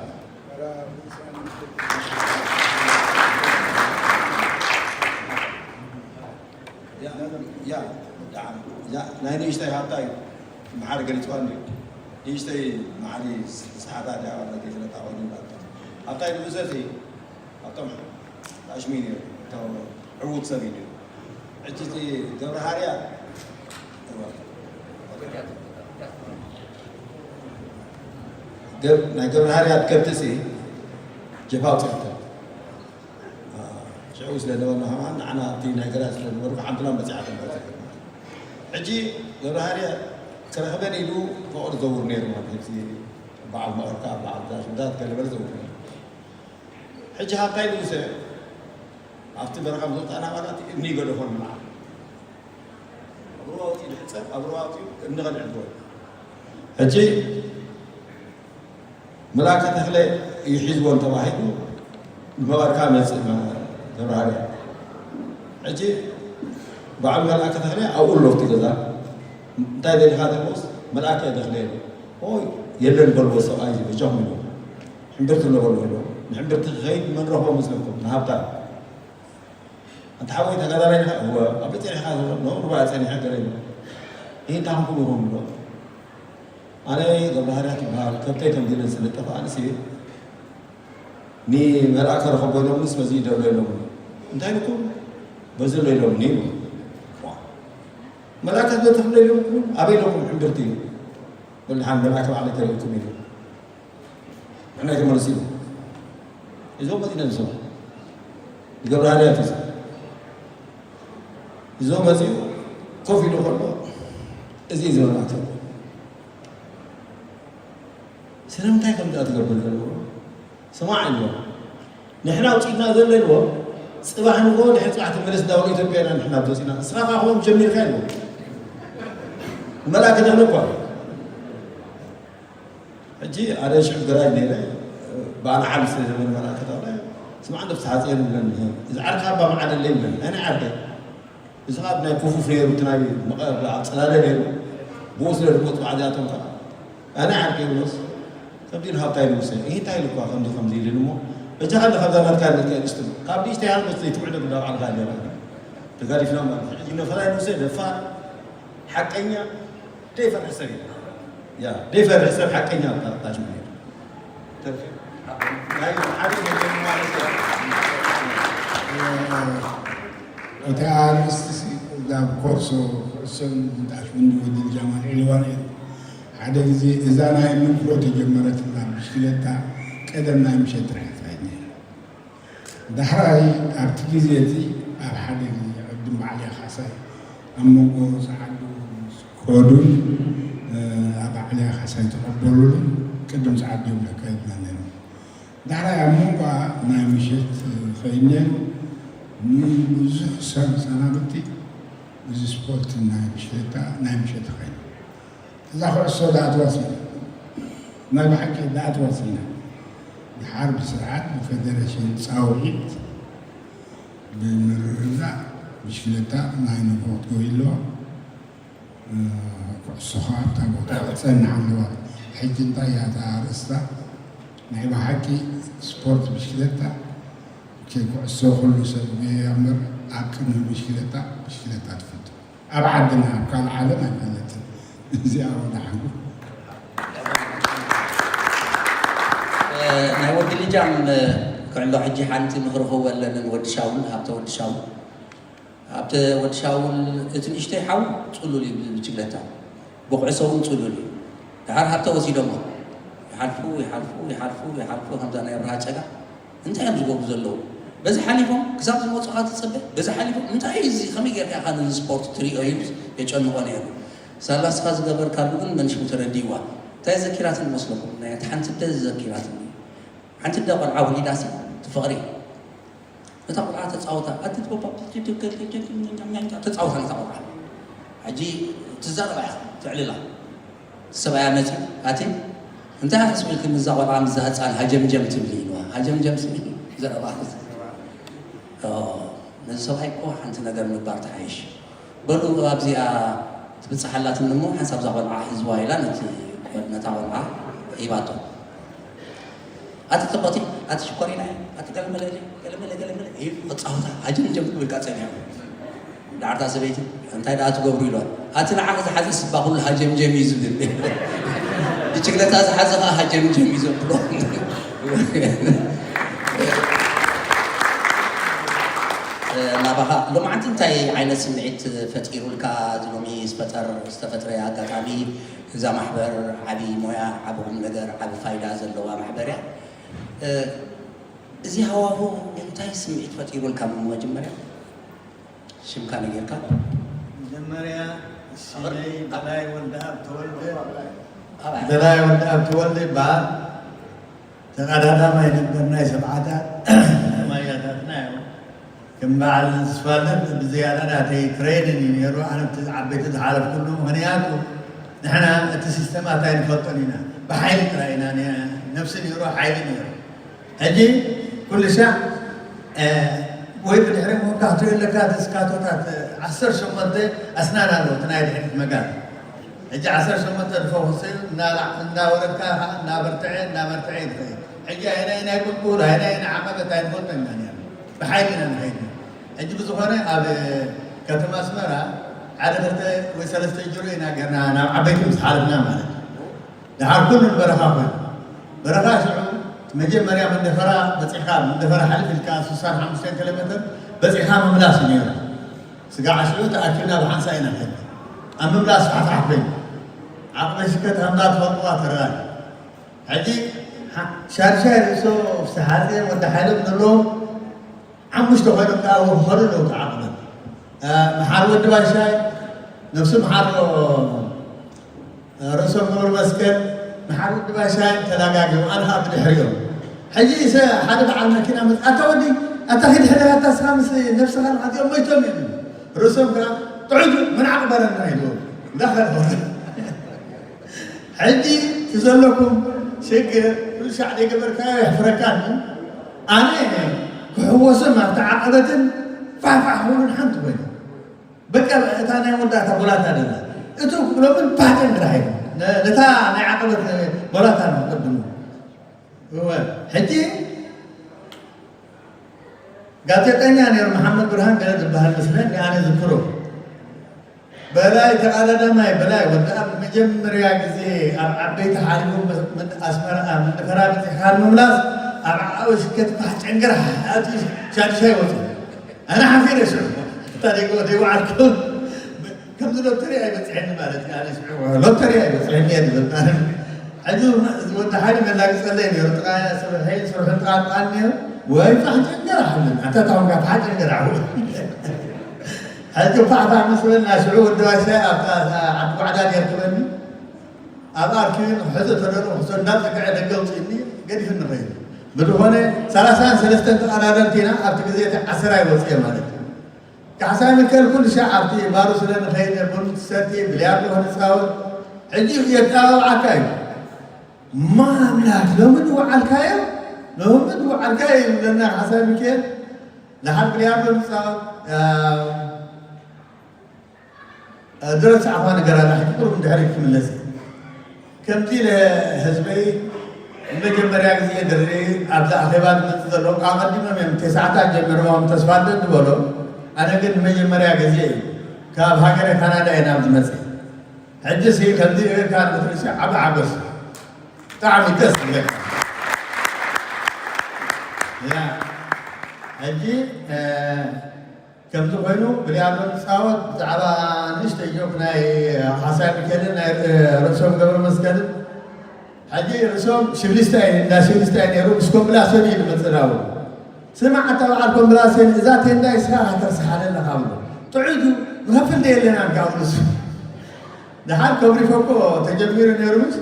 ያ ያ ያ ናይ ንእሽተይ ሃብታይ መሓሪ ገሊፅዋ እንዲ ንእሽተይ መሓሪ ሰዓታ ዲያ ዋላ ዘይፍለጣ ኮይኑ ይባል። ሃብታይ ንጉሰ እዚ ካብቶም ኣሽሚ ነይሩ፣ እቶም ዕዉት ሰብ እዩ። ሕጂ እቲ ገብረ ሃርያ ገብ-፣ ናይ ገብረ ሃርያ ከብቲ ሲ ጀፋ ኣውፅኣቶ። ሽዑ ስለ ነበርና ከማን ንዓና ኣብቲ ናይ ገዳይ ስለ ነበሩ ሓንትና መፂኣቶም። ሕጂ ገብረ ሃርያ ክረኽበን ኢሉ ፈቐዱ ዘውር ነይሩ ማለት እዩ። በዓል መቐርካ፣ በዓል ዳሽንታት ገለ በለ ዘውር ነይሩ። ሕጂ ሃብታይ ንጉሰ ኣብቲ በረኻ ምስ ወፃእና ማለት እምኒ ይገደፎ ንመዓል ኣብ ሩባ ወፂኡ ንሕፀብ፣ ኣብ ሩባ ወፂኡ እምኒ ቐድሕ ዝበሉ። ሕጂ መልኣከ ተኽለ እዩ ሒዝዎን ተባሂሉ ንመቐርካ መፅእ መ-፣ ገብረ ሃርያ። ሕጂ በዓል መልኣከ ተኽለ ኣብኡ ኣሎ ኣብቲ ገዛ። እንታይ ደሊኻ ተብሎስ፣ መልኣከ ተኽለ የለ። ኦይ፣ የለን በልዎ ሰብኣይ እዚ በጃኹም ኢሉ። ሕምብርቲ ኣሎ በልዎ ኢሉ። ንሕምብርቲ ክኸይድ መን ረኽቦ መስለኩም? ንሃብታ። ኣንታ ሓወይ ተጋዳላይ ዲኻ? እወ። ኣበይ ጸኒሕካ? ኖ፣ ሩባ ጸኒሐ ገለ ኢሉ። ይህ እንታይ ኾንኩም ኢኹም ኢሉ። ኣነ ገብረሃርያት ይበሃል። ከብተይ ተንጊለን ስለ ዝጠፍኣንሲ ንመልኣከ ረኸቦ ኢሎምኒ፣ ስለዚ ይደሎ ኢሎምኒ። እንታይ ኢልኩም? በዚ ኣሎ ኢሎምኒ ኢሉ። ዋ። መልኣከ ተኽለ ኢሎምኩም? ኣበይ ኢሎኩም? ሕምብርቲ ኢሉ። በል ደሓን መልኣከ ባዕለይ ተሪእኩም ኢሉ። ንሕና ኣይተመለሱ ኢሉ። እዞም መፂና ንሶም። ንገብረሃርያት እዩ። እዞም መፂኡ ኮፍ ኢሉ ከሎ፣ እዚ እዩ ዝብል ኣክተር። ስለምንታይ ከምዚኣ ትገብር ዘለዎ? ስማዕ ኢልዎ። ንሕና ኣውፂእና ዘሎ ኢልዎ። ፅባሕ ንግሆ ድሕሪ ፅባሕ ትመለስ እንዳበሉ ኢትዮጵያ ኢና ንሕና ኣብዚ ወፂእና። እስኻ ኸዓ ከምኡ ጀሚርካ ኢልዎ። ንመልኣከ ተኽለ እኳ። ሕጂ ኣነ ሽዑ ገራጅ ነይረ፣ ብኣና ዓሊ ስለ ዘበለ መልኣከ ተኽለ፣ ስማዕ እንዶ ፍስሓጽዮን ይብለኒ፣ እዚ ዓርካ እባ መዓለለ ይብለኒ፣ ኣነ ዓርከይ። እዚ ኸዓ ናይ ኩፉፍ ነይሩ፣ እቲ ናይ መቐ-፣ ኣብ ጽላለ ነይሩ፣ ብኡ ስለ ዝመጹ ኣዚኣቶም ከኣ፣ ኣነ ዓርከይ ይብሎስ፣ ከምዚ ኢሉ ሃብታይ ንጉሰ፣ ይህ እንታይ ኢሉ እኳ ከምዚ ከምዚ ኢሉኒ እሞ፣ በጃኻ እንዶ ካብዛ ናትካ ንልቀ ንስትም፣ ካብ ንእሽተይ ሃልቦት ዘይትውዕሎ እንዳበዓልካ ኣለኻ። ተጋዲፍና ማለት እዩ። ሕጂ ነፈላይ ንጉሰ ደፋር፣ ሓቀኛ፣ ደይፈርሕ ሰብ እዩ። ያ፣ ደይፈርሕ ሰብ ሓቀኛ ታሽሙ እዩ። ተርፌ። ናይ ሓደ ገለ ማለት እዩ። እቲ ኣርእስቲ ሲ ናብ ኮርሶ ኩዕሶን ምንጣፍን ወዲ ጃማል ዒልዋ ነይሩ። ሓደ ግዜ እዛ ናይ ምንፍሮ ተጀመረትና ብሽክለታ ቀደም ናይ ምሸት ጥራሕ ትኸይድ ነይራ። ዳሕራይ ኣብቲ ግዜ እቲ ኣብ ሓደ ግዜ ቅድም በዓል ያኻሳይ ኣብ መንጎ ጸዓዱ ምስ ኮዱን ኣብ በዓል ያኻሳይ ተቐበሉሉን ቅድም ጸዓዱ እዮም ለካ ይብላ ነይሮም። ዳሕራይ ኣብ መንጎ ናይ ምሸት ኸይድ ነይሩ። ንብዙሕ ሰብ ሰናብቲ እዚ ስፖርት ናይ ብሽክለታ ናይ ምሸት ኸይድ እዛ ኩዕሶ ደኣ ትወስድ ናይ ብሓቂ ደኣ ትወስድና ድሓር ብስርዓት ብፌደሬሽን ጻውዒት ብምርድዳእ ብሽክለታ ናይ ንግሆ ክትገቢ ኣለዋ። ኩዕሶ ከዓ ኣብታ ቦታ ክጸንሕ ኣለዋ። ሕጂ እንታይ እያ እታ ኣርእስታ? ናይ ብሓቂ ስፖርት ብሽክለታ ከይ ኩዕሶ ኩሉ ሰብ ገያ እምበር ኣብ ቅድሚ ብሽክለታ ብሽክለታ ትፍቱ ኣብ ዓድና ኣብ ካልእ ዓለም ኣይፈለጥን። እዚኣ ወደ ሓንጎ ናይ ወዲ ልጃም ክዕሎ ሕጂ ሓንቲ ምኽሪ ክህቦ ኣለንን ወዲ ሻውል ሃብተ ወዲ ሻውል ኣብቲ ወዲ ሻውል እቲ ንእሽተይ ሓው ጽሉል እዩ ብችግለታ ብኩዕሶ እውን ጽሉል እዩ። ድሓር ሃብተ ወሲዶሞ ይሓልፉ ይሓልፉ ይሓልፉ ይሓልፉ ከምዛ ናይ ኣብርሃ ጨጋ እንታይ እዮም ዝገብሩ ዘለዉ? በዚ ሓሊፎም ክሳብ ዝመፁኻ ትፅበ በዚ ሓሊፎም እንታይ እዩ እዚ ከመይ ጌርካ ኢኻ ነዚ ስፖርት ትሪኦ ኢሉ የጨንቖ ነይሩ። ሳላ እስኻ ዝገበርካሉ ግን መን ሽሙ ተረዲእዋ እንታይ ዘኪራትኒ መስለኩም ናይ ሓንቲ ደ ዘኪራትኒ ሓንቲ ደ ቆልዓ ወሊዳሲ ትፍቕሪ ነታ ቆልዓ ተፃወታ ኣትት ቦባ ተፃወታ ነታ ቆልዓ ሕጂ ትዛረባ ኢኻ ትዕልላ እቲ ሰብኣያ መፂ ኣቲ እንታይ ኣተስቢልኪ ምዛ ቆልዓ ምዛ ህፃን ሃጀምጀም ትብሊ ኢልዋ ሃጀምጀም ትብሊ ዘረባ ነዚ ሰብኣይ እኮ ሓንቲ ነገር ምግባር ትሓይሽ በሉ ኣብዚኣ ትብፅሓላትኒ እሞ ሓንሳብ እዛ ቆልዓ ሕዝዋ ኢላ ነቲ ነታ ቆልዓ ሂባቶ ኣቲ ጽብቕቲ ኣቲ ሽኮሪና ኣቲ ገለመለ ገለመለ ገለመለ ኢሉ ክጻወታ ሃጀምጀም ክብል ቃ ጸኒሑ። ዳዕርታ ሰበይቲ እንታይ ደኣ ትገብሩ ኢልዋ ኣቲ ንዓኺ ዝሓዘ ስባ ኩሉ ሃጀምጀም እዩ ዝብል ብችግለታ ዝሓዘ ኸዓ ሃጀምጀም እዩ ዘብሎ ናባኻ ሎማዓንቲ እንታይ ዓይነት ስምዒት ፈጢሩልካ እዚ ሎሚ ዝፈጠር ዝተፈጥረ ኣጋጣሚ እዛ ማሕበር ዓቢ ሞያ ዓቢ ቁም ነገር ዓቢ ፋይዳ ዘለዋ ማሕበር እያ እዚ ሃዋሁ እንታይ ስምዒት ፈጢሩልካ መጀመርያ ሽምካ ነጊርካ መጀመርያ ስመይ በላይ ወልደኣብ ተወልደ በላይ ወልደኣብ ተወልደ ይበሃል ተቐዳዳማይ ነበር ናይ ሰብዓታት ማያታትና እዮም ከም በዓል ንስፋለን ብዝያዳ ናተይ ትሬንን እዩ ነይሩ ኣነ ብቲ ዓበይቲ ዝሓለፍኩሉ ምክንያቱ ንሕና እቲ ሲስተማት ኣይንፈልጦን ኢና ብሓይሊ ጥራይ ኢና ነብሲ ነይሩ ሓይሊ ነይሩ ሕጂ ኩሉ ሻዕ ወይ ብድሕሪ ምውቃዕ ትሪኦ ኣለካ እቲ ስካቶታት ዓሰርተ ሸሞንተ ኣስናን ኣለዎ እቲ ናይ ድሕሪት መጋዝ ሕጂ ዓሰርተ ሸሞንተ ዝፈኹስ እዩ እናወረድካ ከዓ እናበርትዐ እናበርትዐ እዩ ዝኸይድ ሕጂ ኣይናይ ናይ ቁልቁል ኣይናይ ንዓቐበት ኣይንፈልጦ ኢና ነርና ብሓይሊ ኢና ንኸይድ ሕጂ ብዝኾነ ኣብ ከተማ ኣስመራ ሓደ ክልተ ወይ ሰለስተ ጅሮ ኢና ገርና ናብ ዓበይቲ ምስ ሓለፍና ማለት እዩ ደሓር ኩሉ ንበረኻ ኮይኑ በረኻ ሽዑ መጀመርያ መንደፈራ በፂሕካ መንደፈራ ሓልፍ ኢልካ ስሳን ሓሙሽተን ኪሎ ሜትር በፂሕካ ምምላስ እዩ ነይሩ ስጋዕ ሽዑ ተኣኪብና ብሓንሳ ኢና ከድ ኣብ ምምላስ ፋሕፋሕ ኮይኑ ዓቕመ ሽከት ሃምባ ትፈልጥዋ ተረኣዩ ሕጂ ሻድሻይ ርእሶ ፍስሓፅዮን ወዲ ሓይሎም ዘለዎም ሓሙሽተ ኮይኖም ከኣ ክኸዱ ኣለዉ ተዓቕበት መሓር ወዲ ባሻይ ነብሱ መሓር ርእሶም ገብረ መስቀል መሓር ወዲ ባሻይ ተላጋጊቡ ኣነ ከዓ ብድሕሪኦም ሕጂ ሰ ሓደ በዓል መኪና መፅ ኣታ ወዲ ኣታ ኪድ ሕደር ኣታ ስኻ ምስ ነብስኻ ንዓዚኦም ሞይቶም እዮም ርእሶም ከዓ ጥዑይ መን ዓቕበረና ኢልዎም እንዳኸደ ሕጂ እቲ ዘለኩም ሽግር ኩሉ ሻዕ ዘይገበርካዮ የሕፍረካ ኣሎ ኣነ ክሕወሶም ኣብቲ ዓቐበትን ፋሕፋሕ ክብሉን ሓንቲ ኮይኖም በቃ እታ ናይ መወዳእታ ጎላታ ደላ እቱ ክብሎምን ፓተን ጥራሕ ነታ ናይ ዓቐበት ጎላታ ንክቅድሙ ሕጂ ጋዜጠኛ ነይሩ መሓመድ ብርሃን ገለ ዝበሃል መስለኒ ኣነ ዝክሮ በላይ ተቓዳዳማይ በላይ ወዲ ኣብ መጀመርያ ግዜ ኣብ ዓበይቲ ሓሪቡ ኣስመራ ምንድፈራ በፂሕካ ንምምላስ ኣብ ዓቐብ ሽከት ፋሕ ጨንገራ ኣቲ ሻድሻይ ወፁ። ኣነ ሓፊረ ሽዑ እታ ደይወ ደይወዓልኩ። ከምዚ ሎተሪ ኣይበፅሐኒ ማለት እዩ። ኣነ ሽዑ ሎተሪ ኣይበፅሐኒ እየ ዝብል። ሕጂ እዚ ወዲ ሓይሊ መላግፀለይ ነይሩ። ጥቓ ስርሐይ ስርሑ ጥቓ ጥቓ እኒኦ። ወይ ፋሕ ጨንገራ ሓምን ኣታ ታሁን ጋር ፋሕ ጨንገራ ሓምን። ሕጂ ፋሕ ፋሕ ምስ በልና ሽዑ ወዲ ባሻይ ኣብታ ዓዲ ጓዕዳድ የርክበኒ። ኣብ ኣርኪብን ሕቶ ተደርቦ ክሶ እንዳጸግዐ ደገ ኣውጺእኒ ገዲፍኒ ኸይዱ። ብዝኾነ ሰላሳን ሰለስተን ተቐዳደምቲ ኢና ኣብቲ ግዜ እቲ ዓስር ኣይወጽእ ማለት እዩ። ካሕሳይ ሚካኤል ኩሉ ሻዕ ኣብቲ ባሩ ስለ ንኸይድ ቡን ትሰቲ ብልያርዶ ክንጻወት ሕጂ የጣባብዓካ እዩ። ማምላክ ሎሚ ንወዓልካዮ ሎሚ ንወዓልካዮ ይብለና ካሕሳይ ሚካኤል። ደሓር ብልያርዶ ንጻወት ድረስ ዓፋ ነገር ኣላ ሕጂ ቁሩብ ንድሕሪት ክምለስ እየ። ከምዚ ኢለ ህዝበይ ንመጀመርያ ግዜ ድርኢ ኣብዚ ኣኼባ ዝመጽእ ዘለዉ ኣቐዲሞም እዮም ተስዓታት ጀሚሮም ተስፋ እንደ ዝበሎ ኣነ ግን ንመጀመርያ ግዜ እዩ ካብ ሃገረ ካናዳ እየ ናብ ዝመጽእ። ሕጂ ሲ ከምዚ ርኢካ ንክትርእሲ ዓቢ ሓጎስ ብጣዕሚ ደስ ዝብለካ። ያ ሕጂ ከምዚ ኮይኑ ብልያርዶ ንፃወት ብዛዕባ ንእሽተይ ጆክ ናይ ሓሳይ ሚካኤልን ናይ ርእሶም ገብረ መስቀልን ሕጂ ርእሶም ሽብሊስታይ እንዳ ሽብሊስታይ ነይሩ ምስ ኮምብላስዮን እዩ ዝመፅእ ናብኡ። ስማዕ ኣታ በዓል ኮምብላስዮን እዛ ቴንዳ ይስራ ከተርስሓለ ኣለካ ብሎ ጥዑይ ድዩ ንኸፍል ደ የለናን ካብ ንሱ። ደሓር ከብሪፎ እኮ ተጀሚሩ ነይሩ ምስ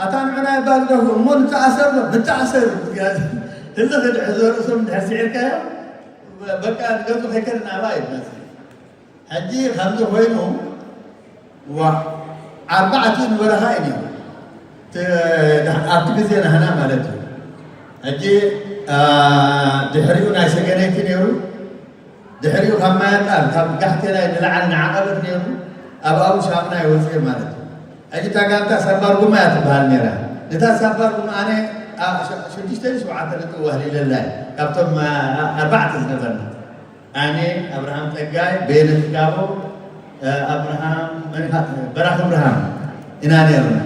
ኣታ ንዑና ይባል ደፉ እሞ ንተኣሰር ዶ ንተኣሰር። ህልኽ ድሕር ዘርእሶም ድሕር ስዒርካዮ በቃ ንገጹ ከይከድ ናባ እዩ ዝመጽእ። ሕጂ ከምዚ ኮይኑ ዋ ኣርባዕቲኡ ንበረኻ እዩ ነይሩ። ኣብቲ ግዜ ናህና ማለት እዩ። ሕጂ ድሕሪኡ ናይ ሰገነይቲ ነይሩ። ድሕሪኡ ካብ ማያጣር ካብ ጋሕቴላይ ንላዕሊ ንዓቐበት ነይሩ። ኣብ ኣብኡ ሻምና ይወፅእ ማለት እዩ። ሕጂ እታ ጋንታ ሳባርጉማ እያ ትበሃል ነይራ። ነታ ሳባርጉማ ኣነ ሽዱሽተ ሸውዓተ ነጥቢ ዋህሊለላ እየ ካብቶም ኣርባዕተ ዝነበርና። ኣነ ኣብርሃም ፀጋይ በየነ ጥጋቦ ኣብርሃም በራኽ ኣብርሃም ኢና ነርና።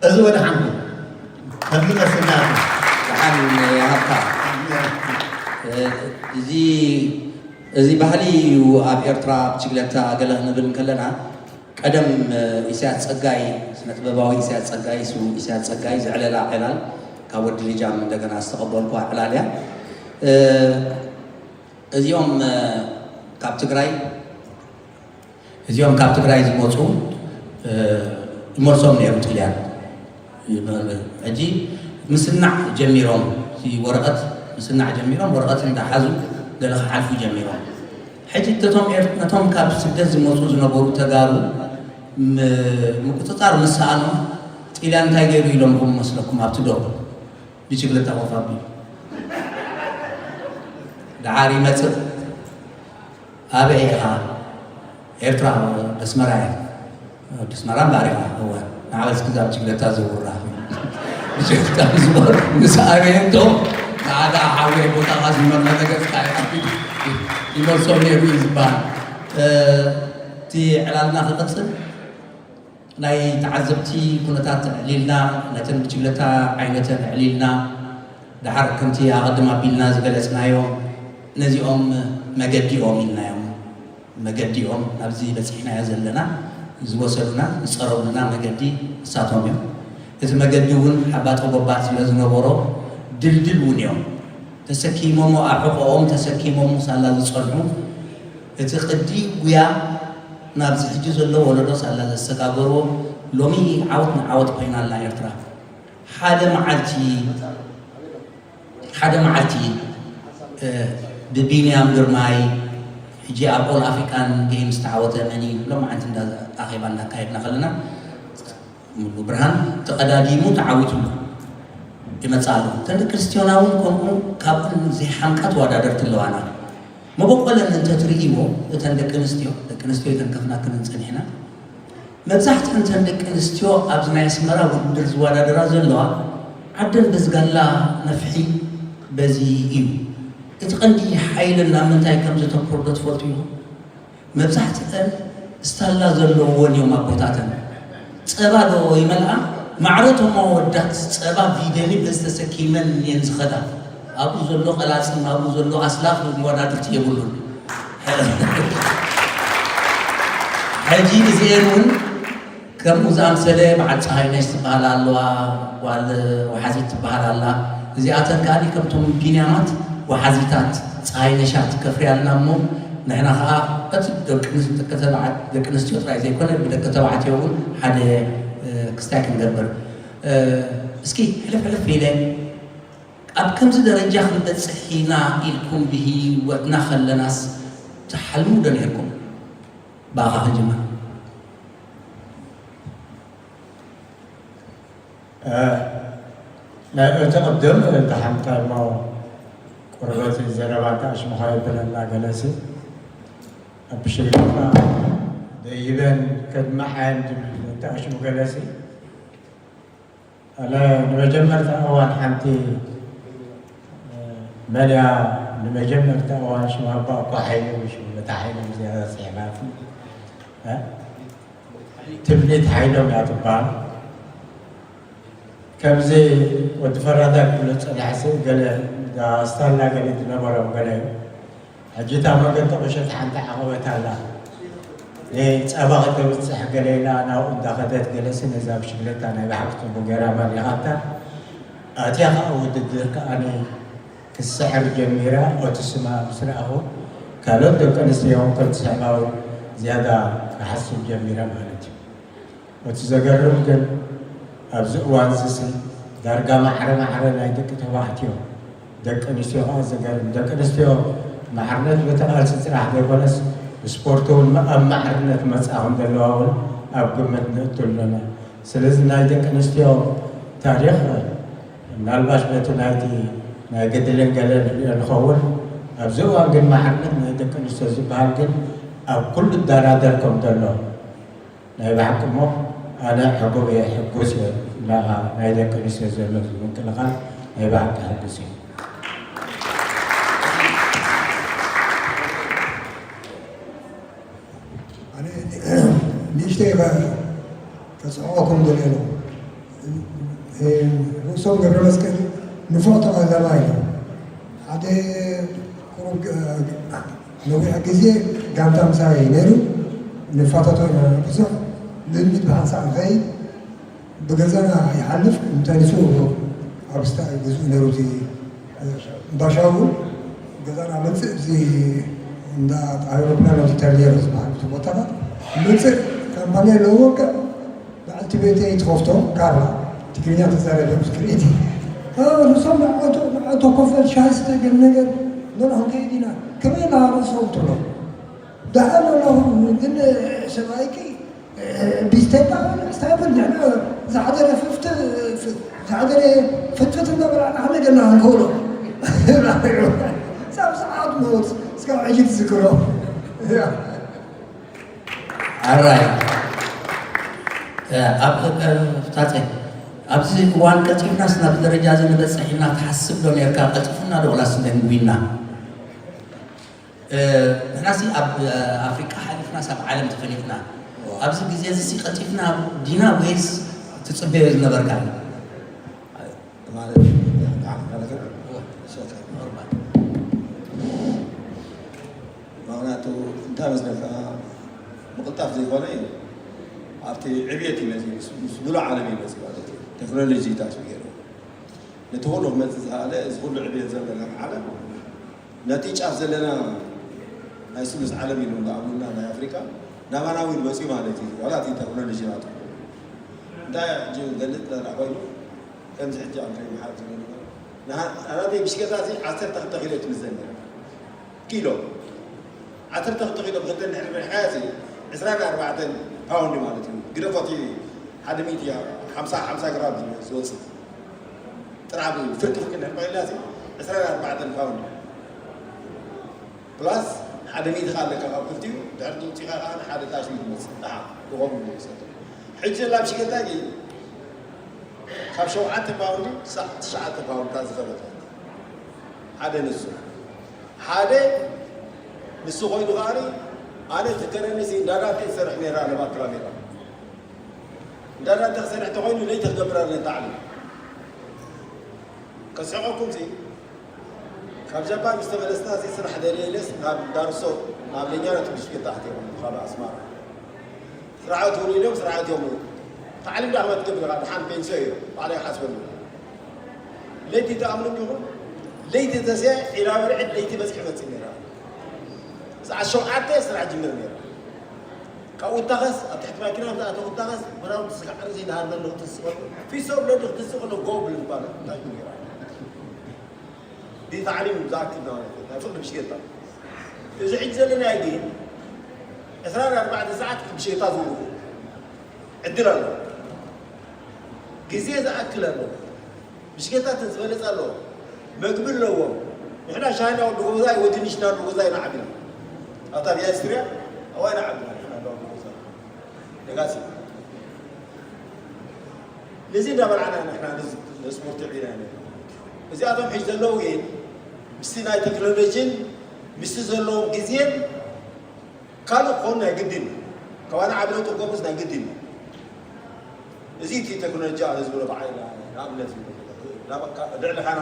እዚ ወደ ሓንኩ ከምዚ መስልና ደሓን ይሃብካ። እዚ እዚ ባህሊ እዩ ኣብ ኤርትራ ብችግለታ ገለ ክንብል ከለና ቀደም ኢሳያስ ጸጋይ ስነ ጥበባዊ ኢሳያስ ጸጋይ ስው ኢሳያስ ጸጋይ ዘዕለላ ዕላል ካብ ወዲ ልጃም እንደገና ዝተቐበልኳ ዕላል እያ። እዚኦም ካብ ትግራይ እዚኦም ካብ ትግራይ ዝመፁ ይመልሶም ነይሩ ጥልያን። ሕጂ ምስናዕ ጀሚሮም ወረቐት ምስናዕ ጀሚሮም ወረቐት እንዳሓዙ ገለ ክሓልፉ ጀሚሮም። ሕጂ ነቶም ካብ ስደት ዝመፁ ዝነበሩ ተጋሩ ምቁፅፃር ምሰኣኖም ጥልያን እንታይ ገይሩ ኢሎም ኹም መስለኩም ኣብቲ ዶብ ብችግር ተቆፋብኝ። ደሓር ይመጽእ ኣበይ ኢኻ? ኤርትራ ደስመራ እየ። ደስመራ እምበኣር ኢኻ እወ ንዓበስ ክዛብ ችግለታ ዝውራ ችግለታ ዝወር ምስ ኣበየ እንቶ ንዓዳ ሓወይ ቦታኻ ዝመርመ ነገርካ ይሓፊድ ይመልሶ ነይሩ እዩ ዝበሃል። እቲ ዕላልና ክቕጽል ናይ ተዓዘብቲ ኩነታት ኣዕሊልና፣ ነተን ብጅግለታ ዓይነተን ኣዕሊልና፣ ደሓር ከምቲ ኣቐድም ኣቢልና ዝገለጽናዮ ነዚኦም መገዲኦም ኢልናዮም። መገዲኦም ናብዚ በጺሕናዮ ዘለና ዝወሰዱና ዝጸረጉልና መገዲ ንሳቶም እዮም። እቲ መገዲ እውን ሓባጠ ጎባጥ ስለ ዝነበሮ ድልድል እውን እዮም ተሰኪሞሞ ኣብ ሕቖኦም ተሰኪሞሞ ሳላ ዝጸንሑ እቲ ቅዲ ጉያ ናብዚ ሕጂ ዘሎ ወለዶ ሳላ ዘሰጋገርዎ ሎሚ ዓወት ንዓወት ኮይና ኣላ ኤርትራ። ሓደ መዓልቲ ሓደ መዓልቲ ብቢንያም ግርማይ ሕጂ ኣብ ኦል ኣፍሪካን ጌምስ ተዓወተ መን እዩ ሎም መዓልቲ እንዳ ኣኼባ እንዳካየድና ከለና ሙሉ ብርሃን ተቐዳዲሙ ተዓዊቱ ኣሎ ይመጽእ ኣሎ። እተን ደቂ ኣንስትዮና እውን ከምኡ ካብእን ዘይሓምቃ ተወዳደርቲ ኣለዋና። መበቆለን እንተትርእይዎ እተን ደቂ ኣንስትዮ ደቂ ኣንስትዮ እተን ከፍናክንን ጸኒሕና መብዛሕትአን እተን ደቂ ኣንስትዮ ኣብዚ ናይ ኣስመራ ውድድር ዝወዳደራ ዘለዋ ዓደን በዚ ጋላ ነፍሒ በዚ እዩ። እቲ ቀንዲ ሓይለን ናብ ምንታይ ከም ዘተኩር ዶ ትፈልጡ ኢኹም? መብዛሕትአን ስታላ ዘለወን እዮም ኣቦታተን። ጸባ ዶ ይመልኣ ማዕረቶም ኣወዳት ጸባ ቪደኒ በዚ ተሰኪመን እየን ዝኸዳ። ኣብኡ ዘሎ ቀላጽም፣ ኣብኡ ዘሎ ኣስላፍ መወዳድርቲ የብሉን። ሕጂ እዚኤን እውን ከምኡ ዝኣምሰለ በዓል ፀሃይነሽ ትበሃል ኣለዋ፣ ጓል ወሓዚት ትበሃል ኣላ። እዚኣተን ከኣ ከምቶም ቢንያማት ወሓዚታት ፀሃይነሻት ከፍርያልና እሞ ንሕና ከኣ በቲ ደቂ ኣንስ-፣ ደቂ ተባዕ-፣ ደቂ ኣንስትዮ ጥራይ ዘይኮነ ብደቂ ተባዕትዮ እውን ሓደ እ፣ ክስታይ ክንገብር እ፣ እስኪ ሕልፍ ሕልፍ ኢለ ኣብ ከምዚ ደረጃ ክንበጽሕ ኢና ኢልኩም ብህይወትና ከለናስ ትሓልሙ ዶ ነርኩም? ብኣኻ ክንጅምር። እ፣ ናይ እቲ ቅድም እቲ ሓንታ እሞ ቁርበት ዘረባ እንተኣሽሙኻ የብለና ገለሲ ኣብ ብሽግለታ ደይበን ከድመሓየን ዝብል እንተኣሽሙ ገለሲ ኣለ ንመጀመርታ እዋን ሓንቲ እ፣ መን እያ ንመጀመርታ እዋን ሽም ኣባ እኮ ሓይለ ሽም ነታ ሓይለ ዝያዳ ስሒባትኒ እ? ትምኒት ሓይሎም እያ ትበሃል። ከምዚ ወዲ ፈራዳ ክብሎ ዝጸንሐ ስእ ገለ ዳስታላ ገለ ዝነበሮም ገለ እዩ። ሕጂ እታ መገዲ ቁሸት ሓንቲ ዓቐበት ኣላ። ንጸባ ከተብጽሕ ገለ ኢላ ናብኡ እንዳኸደት ገለሲ ነዛ ብሽግለታ ናይ ብሓቂ ጽቡቕ ገይራ መሪቓታ። ኣትያ ከኣ ውድድር ከኣ ክትስዕር ጀሚራ። እቲ ስማ ምስ ረኣኹ ካልኦት ደቂ ኣንስትዮ እውን ከም ዝስዕባ እውን ዝያዳ ክሓስብ ጀሚረ ማለት እዩ። እቲ ዘገርም ግን ኣብዚ እዋን እዚ ሲ ዳርጋ ማዕረ ማዕረ ናይ ደቂ ተባዕትዮ ደቂ ኣንስትዮ ከዓ ዘገርም ደቂ ኣንስትዮ ማዕርነት በቲ ቃልሲ ጥራሕ ዘይኮነስ ብስፖርት እውን ኣብ ማዕርነት መፅኣ ከም ዘለዋ እውን ኣብ ግምት ንእቱ ኣለና። ስለዚ ናይ ደቂ ኣንስትዮ ታሪክ ምናልባሽ በቲ ናይቲ ናይ ገድልን ገለን ንሪኦ ንኸውን ኣብዚ እዋን ግን ማዕርነት ናይ ደቂ ኣንስትዮ ዝበሃል ግን ኣብ ኩሉ እዳራደር ከም ዘሎ ናይ ብሓቂ እሞ ኣነ ሕጉብ እየ ሕጉስ እየ ናኻ ናይ ደቂ ኣንስትዮ ዘሎ እዚ ምንቅልቓል ናይ ብሓቂ ሕጉስ እየ። ኣነ ንእሽተይ ከ- ከስሕቐኩም ደልየ ኣለኹ። ርእሶም ገብረመስቀል ንፉዕ ተቐዳማይ እዩ። ሓደ ቁሩብ ነዊሕ ግዜ ጋንታ ምሳይ ነይሩ ንፋታቶ ኢና ብዙሕ ልምድ ብሓንሳእ ንኸይድ ብገዛና ይሓልፍ እንተ ንሱ ኣብ ስታ ግዝኡ ነይሩ እቲ ባሻው ገዛና መፅእ እዚ እንዳ ኣውሮፕላን ሆቴል ነይሩ ዝበሃል እቲ ቦታታት መፅእ ካምፓኒ ኣለዎ ወቅዕ በዓልቲ ቤተይ ትኸፍቶ ካርላ ትግርኛ ተዛረበ ምስ ክርእቲ ርእሶም ንዓቶ ንዓቶ ኮፈል ሻሂ ስተ ገለ ነገር ንርኦም ከይድ ኢና ከመይ ላ ርእሶም ትብሎ ደሓን ኣለኹም ግን ሰብኣይኪ ቢስቴካ ኾነ ስታብል ንሕና ዝሓደረ ፍፍት ዝሓደረ ፍትፍት እናበላዕና ከመይ ገና ክንከውሎ ሳብ ሰዓት ሞት እስካብ ሕጂ ትዝክሮ ኣራይ ኣብ ታፀ ኣብዚ እዋን ቀልጢፍናስ ናብ ደረጃ እዚ ንበፅሕ ኢልና ትሓስብ ዶ ነርካ? ቀልጢፍና ዶ ላስ ደንጉይና? ንሕናሲ ኣብ ኣፍሪቃ ሓሊፍናስ ኣብ ዓለም ተፈሊጥና ኣብዚ ግዜ እዚ ቀልጢፍና ዲና ወይስ ትፅበዮ ዝነበርካ? ማለት ምክንያቱ እንታይ መስለካ ምቕልጣፍ ዘይኮነ እዩ ኣብቲ ዕብየት እዩ መፂኡ ምስ ሙሉእ ዓለም እዩ መፂኡ ማለት እዩ ቴክኖሎጂ ታስቢ ገይሩ ነቲ ኩሉ ክመፅእ ዝኸኣለ እዚ ኩሉ ዕብየት ዘለና ዓለም ነቲ ጫፍ ዘለና ናይ ስሉስ ዓለም ኢሉ ዝኣምኑና ናይ ኣፍሪካ ናባና እውን መፅኡ ማለት እዩ ዋላ እቲ ቴክኖሎጂ ናቱ እንታይ ሕጂ ገልፅ ዘላ ኮይኑ ከምዚ ሕጂ ኣብ ናይ መሓር ዝገሉ ናተይ ብሽገዛ እዚ ዓሰርተ ክልተ ኪሎ ትምዘን ነራ ኪሎ ዓሰርተ ክልተ ኪሎ ብክልተ እንድሕር መሪሕካያ እዚ ዕስራን ኣርባዕተን ፓውንድ ማለት እዩ ግደፎ እቲ ሓደ ሚእቲ ሓምሳ ሓምሳ ግራም ዝወፅእ ጥራሕ ፍርቂ ፍርቂ እንድሕር ኮይንና እዚ ዕስራን ኣርባዕተን ፓውንድ ፕላስ ሓደ ሚእቲ ከ ኣለካ ካብ ክልቲኡ ድሕር ትውፅኢኻ ከዓ ሓደ ታሽሚት ይመፅእ ደሓ ብኸምኡ ይመፅእ ሕጂ ዘላ ብሽገታ ግን ካብ ሸውዓተ ፓውንድ ክሳዕ ትሽዓተ ፓውንድ እታ ዝኸበተት ሓደ ንሱ ሓደ ንሱ ኮይኑ ከዓኒ ኣነ ትከረኒ እንዳዳተ ይሰርሕ ነራ ለባት ካሜራ እንዳዳ እንተ ክሰርሕ ተኾይኑ ለይቲ ክገብር ኣለኒ ታዕሊም። ከስሕቐኩም ሲ፣ ካብ ጃፓን ምስ ተመለስና እዚ ስራሕ ደልየ ኢለስ ናብ ዳርሶ፣ ናብ ለኛነት ብሽክሌታ ኣሕቲቖም ካብ ኣስማራ። ስራሕ ኣትውሉ ኢሎም ስራሕ ኣትዮም። ታዕሊም ዳኣ ክትገብር ኢኻ፣ ደሓን ፔንስዮ እዩ፣ ባዕለይ ክሓስበሉ። ለይቲ ትኣምኑ እንዲኹም፣ ለይቲ ተስየ ዒላ በርዒድ ለይቲ በፂሑ መፅእ ነይራ። ሰዓት ሸውዓተ ስራሕ ጅምር ነይራ። ካብኡ እታኸስ፣ ኣብ ትሕቲ ማኪና ምስ ኣተኹ እታኸስ፣ ብራውንድ ስጋዕ ርእሲ ይደሃር ዘሎ ክትስእ ከሎ፣ ፊሶ ብለዲ ክትስእ ከሎ ጎብል ዝበሃል እንታይ እዩ ነይራ? ብታዕሊም ዝኣክል ማለት እዩ፣ ናይ ፍቕዲ ብሽጌታ። እዚ ሕጂ ዘለና ግን ዕስራን ኣርባዕተን ሰዓት ብሽጌታ ዝውርዱ ዕድል ኣሎ። ግዜ ዝኣክል ኣሎ። ብሽጌታ እተን ዝበለጸ ኣለዎ። መግቢ ኣለዎም። ንሕና ሻሂ እናወዱ ገዛ፣ ወዲ ንሽና ወዱ ገዛ ኢና ዓቢና። ኣብታ ዲያስትርያ፣ ኣብኣ ኢና ዓቢና፣ ንሕና እናወዱ ገዛ። ነጋሲ። ነዚ እንዳበላዕና ንሕና ነዚ፣ ነዚ ስፖርት ዒና ኢና። እዚኣቶም ሕጂ ዘለዉ ግን፣ ምስቲ ናይ ቴክኖሎጂን፣ ምስቲ ዘለዎም ግዜን፣ ካልእ ክኾኑ ናይ ግድን እዩ። ካባና ዓቢ ለውጢ ክገብሩስ ናይ ግድን እዩ። እዚ እቲ ቴክኖሎጂ ኣነ ዝብሎ ብዓይ ንኣብነት እዩ። ናብ፣ ልዕሊ ካና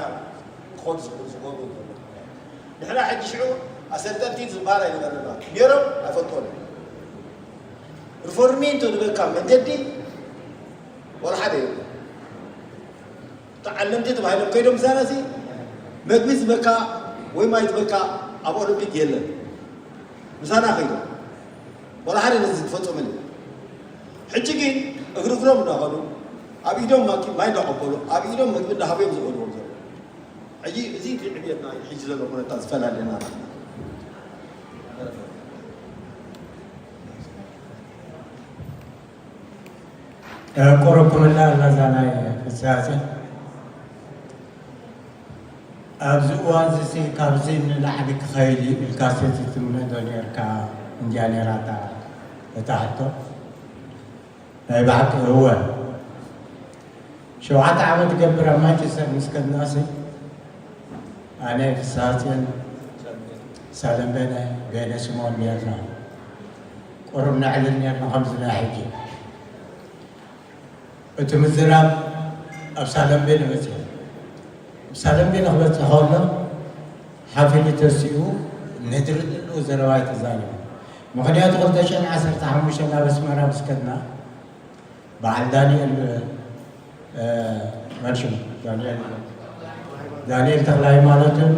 ክኾኑ ዝኽእሉ ዝገብሩ ዘለዉ። ንሕና ሕጂ ሽዑ ኣሰልጠንቲ ዝበሃል ኣይነበረና። ነይሮም ኣይፈልጦን። ሪፎርሚ እንተዝበካ መንገዲ ወላ ሓደ የለን። ተዓለምቲ ተባሂሎም ከይዶም ምሳና ሲ መግቢ ዝበካ ወይ ማይ ዝበካ ኣብ ኦሎምፒክ የለን። ምሳና ከይዶም ወላ ሓደ ነዚ ዝፈጸመሉ። ሕጂ ግን እግሪ እግሮም እናኸዱ ኣብ ኢዶም ማኪ-፣ ማይ እናቐበሉ ኣብ ኢዶም መግቢ እናሃብዮም ዝኸድዎም ዘለዉ። ሕጂ እዚ እቲ ዕብየትና እዩ። ሕጂ ዘሎ ኩነታት ዝፈላለየና። ቁሩብ ክምልኣ ኣለዛ ናይ ፍሳሴ። ኣብዚ እዋን እዚ ሲ ካብዚ ንላዕሊ ክኸይድ እዩ ኢልካ ሲ ትምነ ዶ ነርካ? እንድያ ነይራ እታ፣ እታ ሕቶ። ናይ ብሓቂ እወ። ሸውዓተ ዓመት ገብር ኣብ ማንቸስተር ምስ ከድናሲ፣ ኣነ ፍስሃጽዮን፣ ሳለምበነ፣ ቤነ ስምኦን ኔርና። ቁሩብ ነዕልል ኔርና ከምዚ ናይ ሕጂ። እቲ ምዝራብ ኣብ ሳለምቤን በጺሑ። ኣብ ሳለምቤን ክበጽሕ ከሎ ሓፊሉ ተሲኡ ንድርድሉ ዘረባ ተዛሪቡ። ምኽንያቱ ክልተ ሽሕን ዓሰርተ ሓሙሽተን ናብ ኣስመራ ምስ ከድና በዓል ዳንኤል፣ እ፣ መን ሽሙ? ዳንኤል፣ ዳንኤል ተኽለሃይማኖትን፣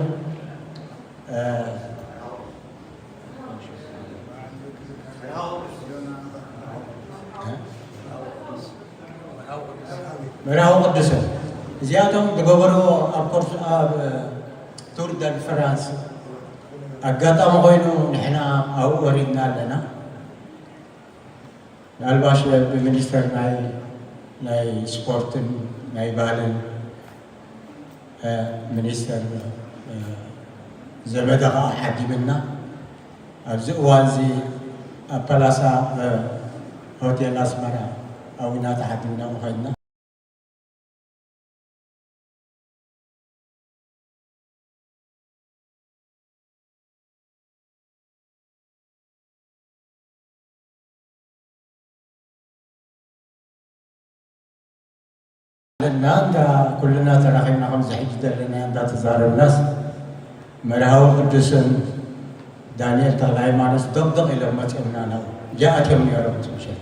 እ፣ መርሃዊ ቅዱስን እዚኣቶም ዝገበርዎ ኣብ ኮርስ፣ ኣብ ቱር ዳል ፍራንስ ኣጋጣሚ ኮይኑ ንሕና ኣብኡ ወሪድና ኣለና። ምናልባሽ ብሚኒስተር ናይ፣ ናይ ስፖርትን ናይ ባህልን፣ እ፣ ሚኒስተር፣ እ፣ ዘመደ ኸዓ ዓዲምና። ኣብዚ እዋን እዚ ኣብ ፓላሳ፣ እ፣ ሆቴል ኣስመራ ኣብና ተዓዲምና ምዃንና። ኣለና፣ እንዳ ኩልና ተራኺብና ከምዚ ሕጂ ዘለና እንዳተዛረብናስ፣ መርሃዊ ቅዱስን ዳንኤል ተኽለሃይማኖት ዶቅዶቅ ኢሎም መጺኦምና ናብኡ። እዚኣ ኣትዮም ነይሮም እቲ ምሸት።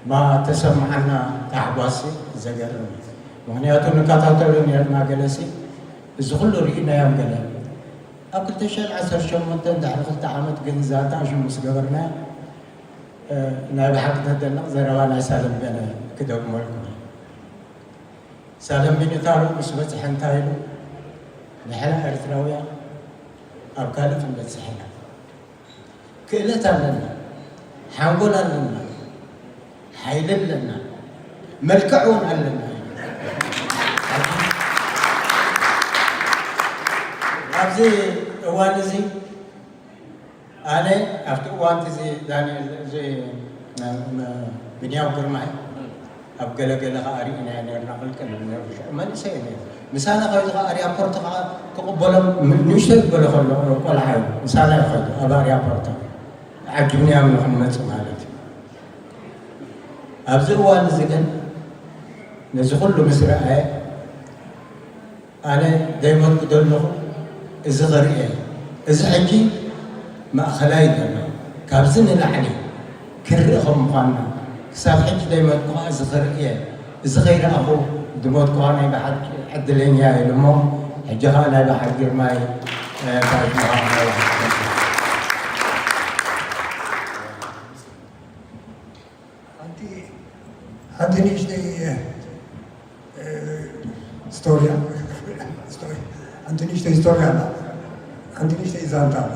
ማ ተሰምዓና ታሕጓስ ዘገርም እዩ። ምኽንያቱ ንከታተሉ ነርና ገለሲ፣ እዚ ኩሉ ርኢናዮም ገለ። ኣብ ክልተ ሽሕን ዓሰርተ ሸሞንተን ድሕሪ ክልተ ዓመት ግን ዛንታ ሽሙ ምስ ገበርና፣ እ፣ ናይ ብሓቂ ተደንቕ ዘረባ ናይ ሳለምቤነ ክደግመልኩም እየ። ሳለምቤነ ታሩ ምስ በጽሐ እንታይ ኢሉ? ንሕና ኤርትራውያን ኣብ ካልእ ክንበጽሕ ኢና። ክእለት ኣለና፣ ሓንጎል ኣለና፣ ሓይሊ ኣለና፣ መልክዕ እውን ኣለና። ኣብዚ እዋን እዚ ኣነ ኣብቲ እዋን እዚ ዳንኤል፣ እዚ፣ እ፣ ብንያም ግርማይ ኣብ ገለገለ ኸዓ ርኢናዮ ነርና፣ ቅልቅል ነሩ። ሽዑ መንእሰይ እዩ ነሩ። ምሳና ከይዱ ኸዓ ሪያፖርት ኸዓ ክቕበሎም ም-፣ ንእሽተይ ዝበለ ከሎ ቆልዓ እዩ። ምሳና እዩ ከይዱ ኣብ ሪያፖርት። ዓጊብናዮም ንኽንመጽእ ማለት እዩ። ኣብዚ እዋን እዚ ግን ነዚ ኩሉ ምስ ረኣየ ኣነ ዘይመልኩ ዘለኹ እዚ ክርእየ፣ እዚ ሕጂ ማእኸላይ ዘሎ ካብዚ ንላዕሊ ክርኢ ከም ምዃንና ክሳብ ሕጂ ዘይመልኩ እዚ ክርእየ፣ እዚ ከይረኣኹ ዝሞትኩ ናይ ብሓቂ ዕድለኛ እየ ኢሉ እሞ ሕጂ ኸዓ ናይ ብሓቂ ግርማይ ባይት ምዃን ኣለዎ። ሓንቲ ሓንቲ ንእሽተይ ስቶርያ ሓንቲ ንእሽተይ ስቶርያ ኣላ። ሓንቲ ንእሽተይ ዛንታ ኣላ።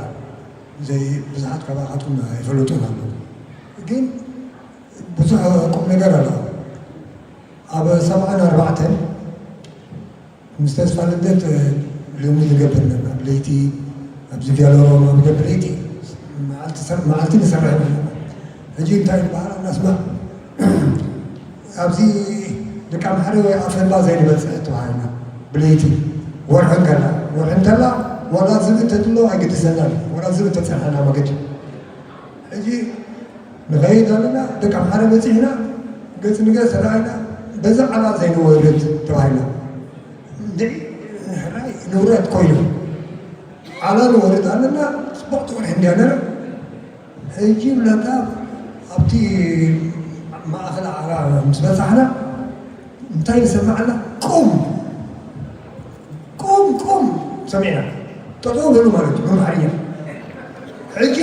ዘይ ብዙሓት ካባኻትኩም ኣይፈልጡን ኣለዉ፣ ግን ብዙሕ ቁም ነገር ኣለዎ። ኣብ ሰብዓን ኣርባዕተን ምስ ተስፋ ልደት ልምዲ ንገብር ነርና። ብለይቲ ኣብዚ ቪያሎሮ ንገብር ለይቲ መዓልቲ ንሰርሕ ነርና። ሕጂ እንታይ ንበሃል ኣናስማ ኣብዚ ደቂ ኣምሓረ ወይ ኣፈንባ ዘይንበፅሕ ተባሂልና ብለይቲ ወርሒ እንከላ ወርሒ እንተላ ዋላ ዝብኢ ተትሎ ኣይግድሰናን፣ ዋላ ዝብኢ ተፀንሐና መገዲ። ሕጂ ንኸይድ ኣለና ደቂ ኣምሓረ በፂሕና ገፅ ንገፅ ተረኣይና በዛ ዓላ ዘይንወርድ ተባሂልና። እንድዒ ሕራይ ንውረድ ኮይኑ ዓላ ንወርድ ኣለና። ፅቡቕ ትወርሒ እንዲያ ነረ። ሕጂ ብለካ ኣብቲ ማእኸል ዓላ ምስ በፃሕና እንታይ ንሰማዕ ኣላ? ቁም ቁም ቁም ሰሚዕና። ጠጠው በሉ ማለት እዩ ብኣምሓርኛ። ሕጂ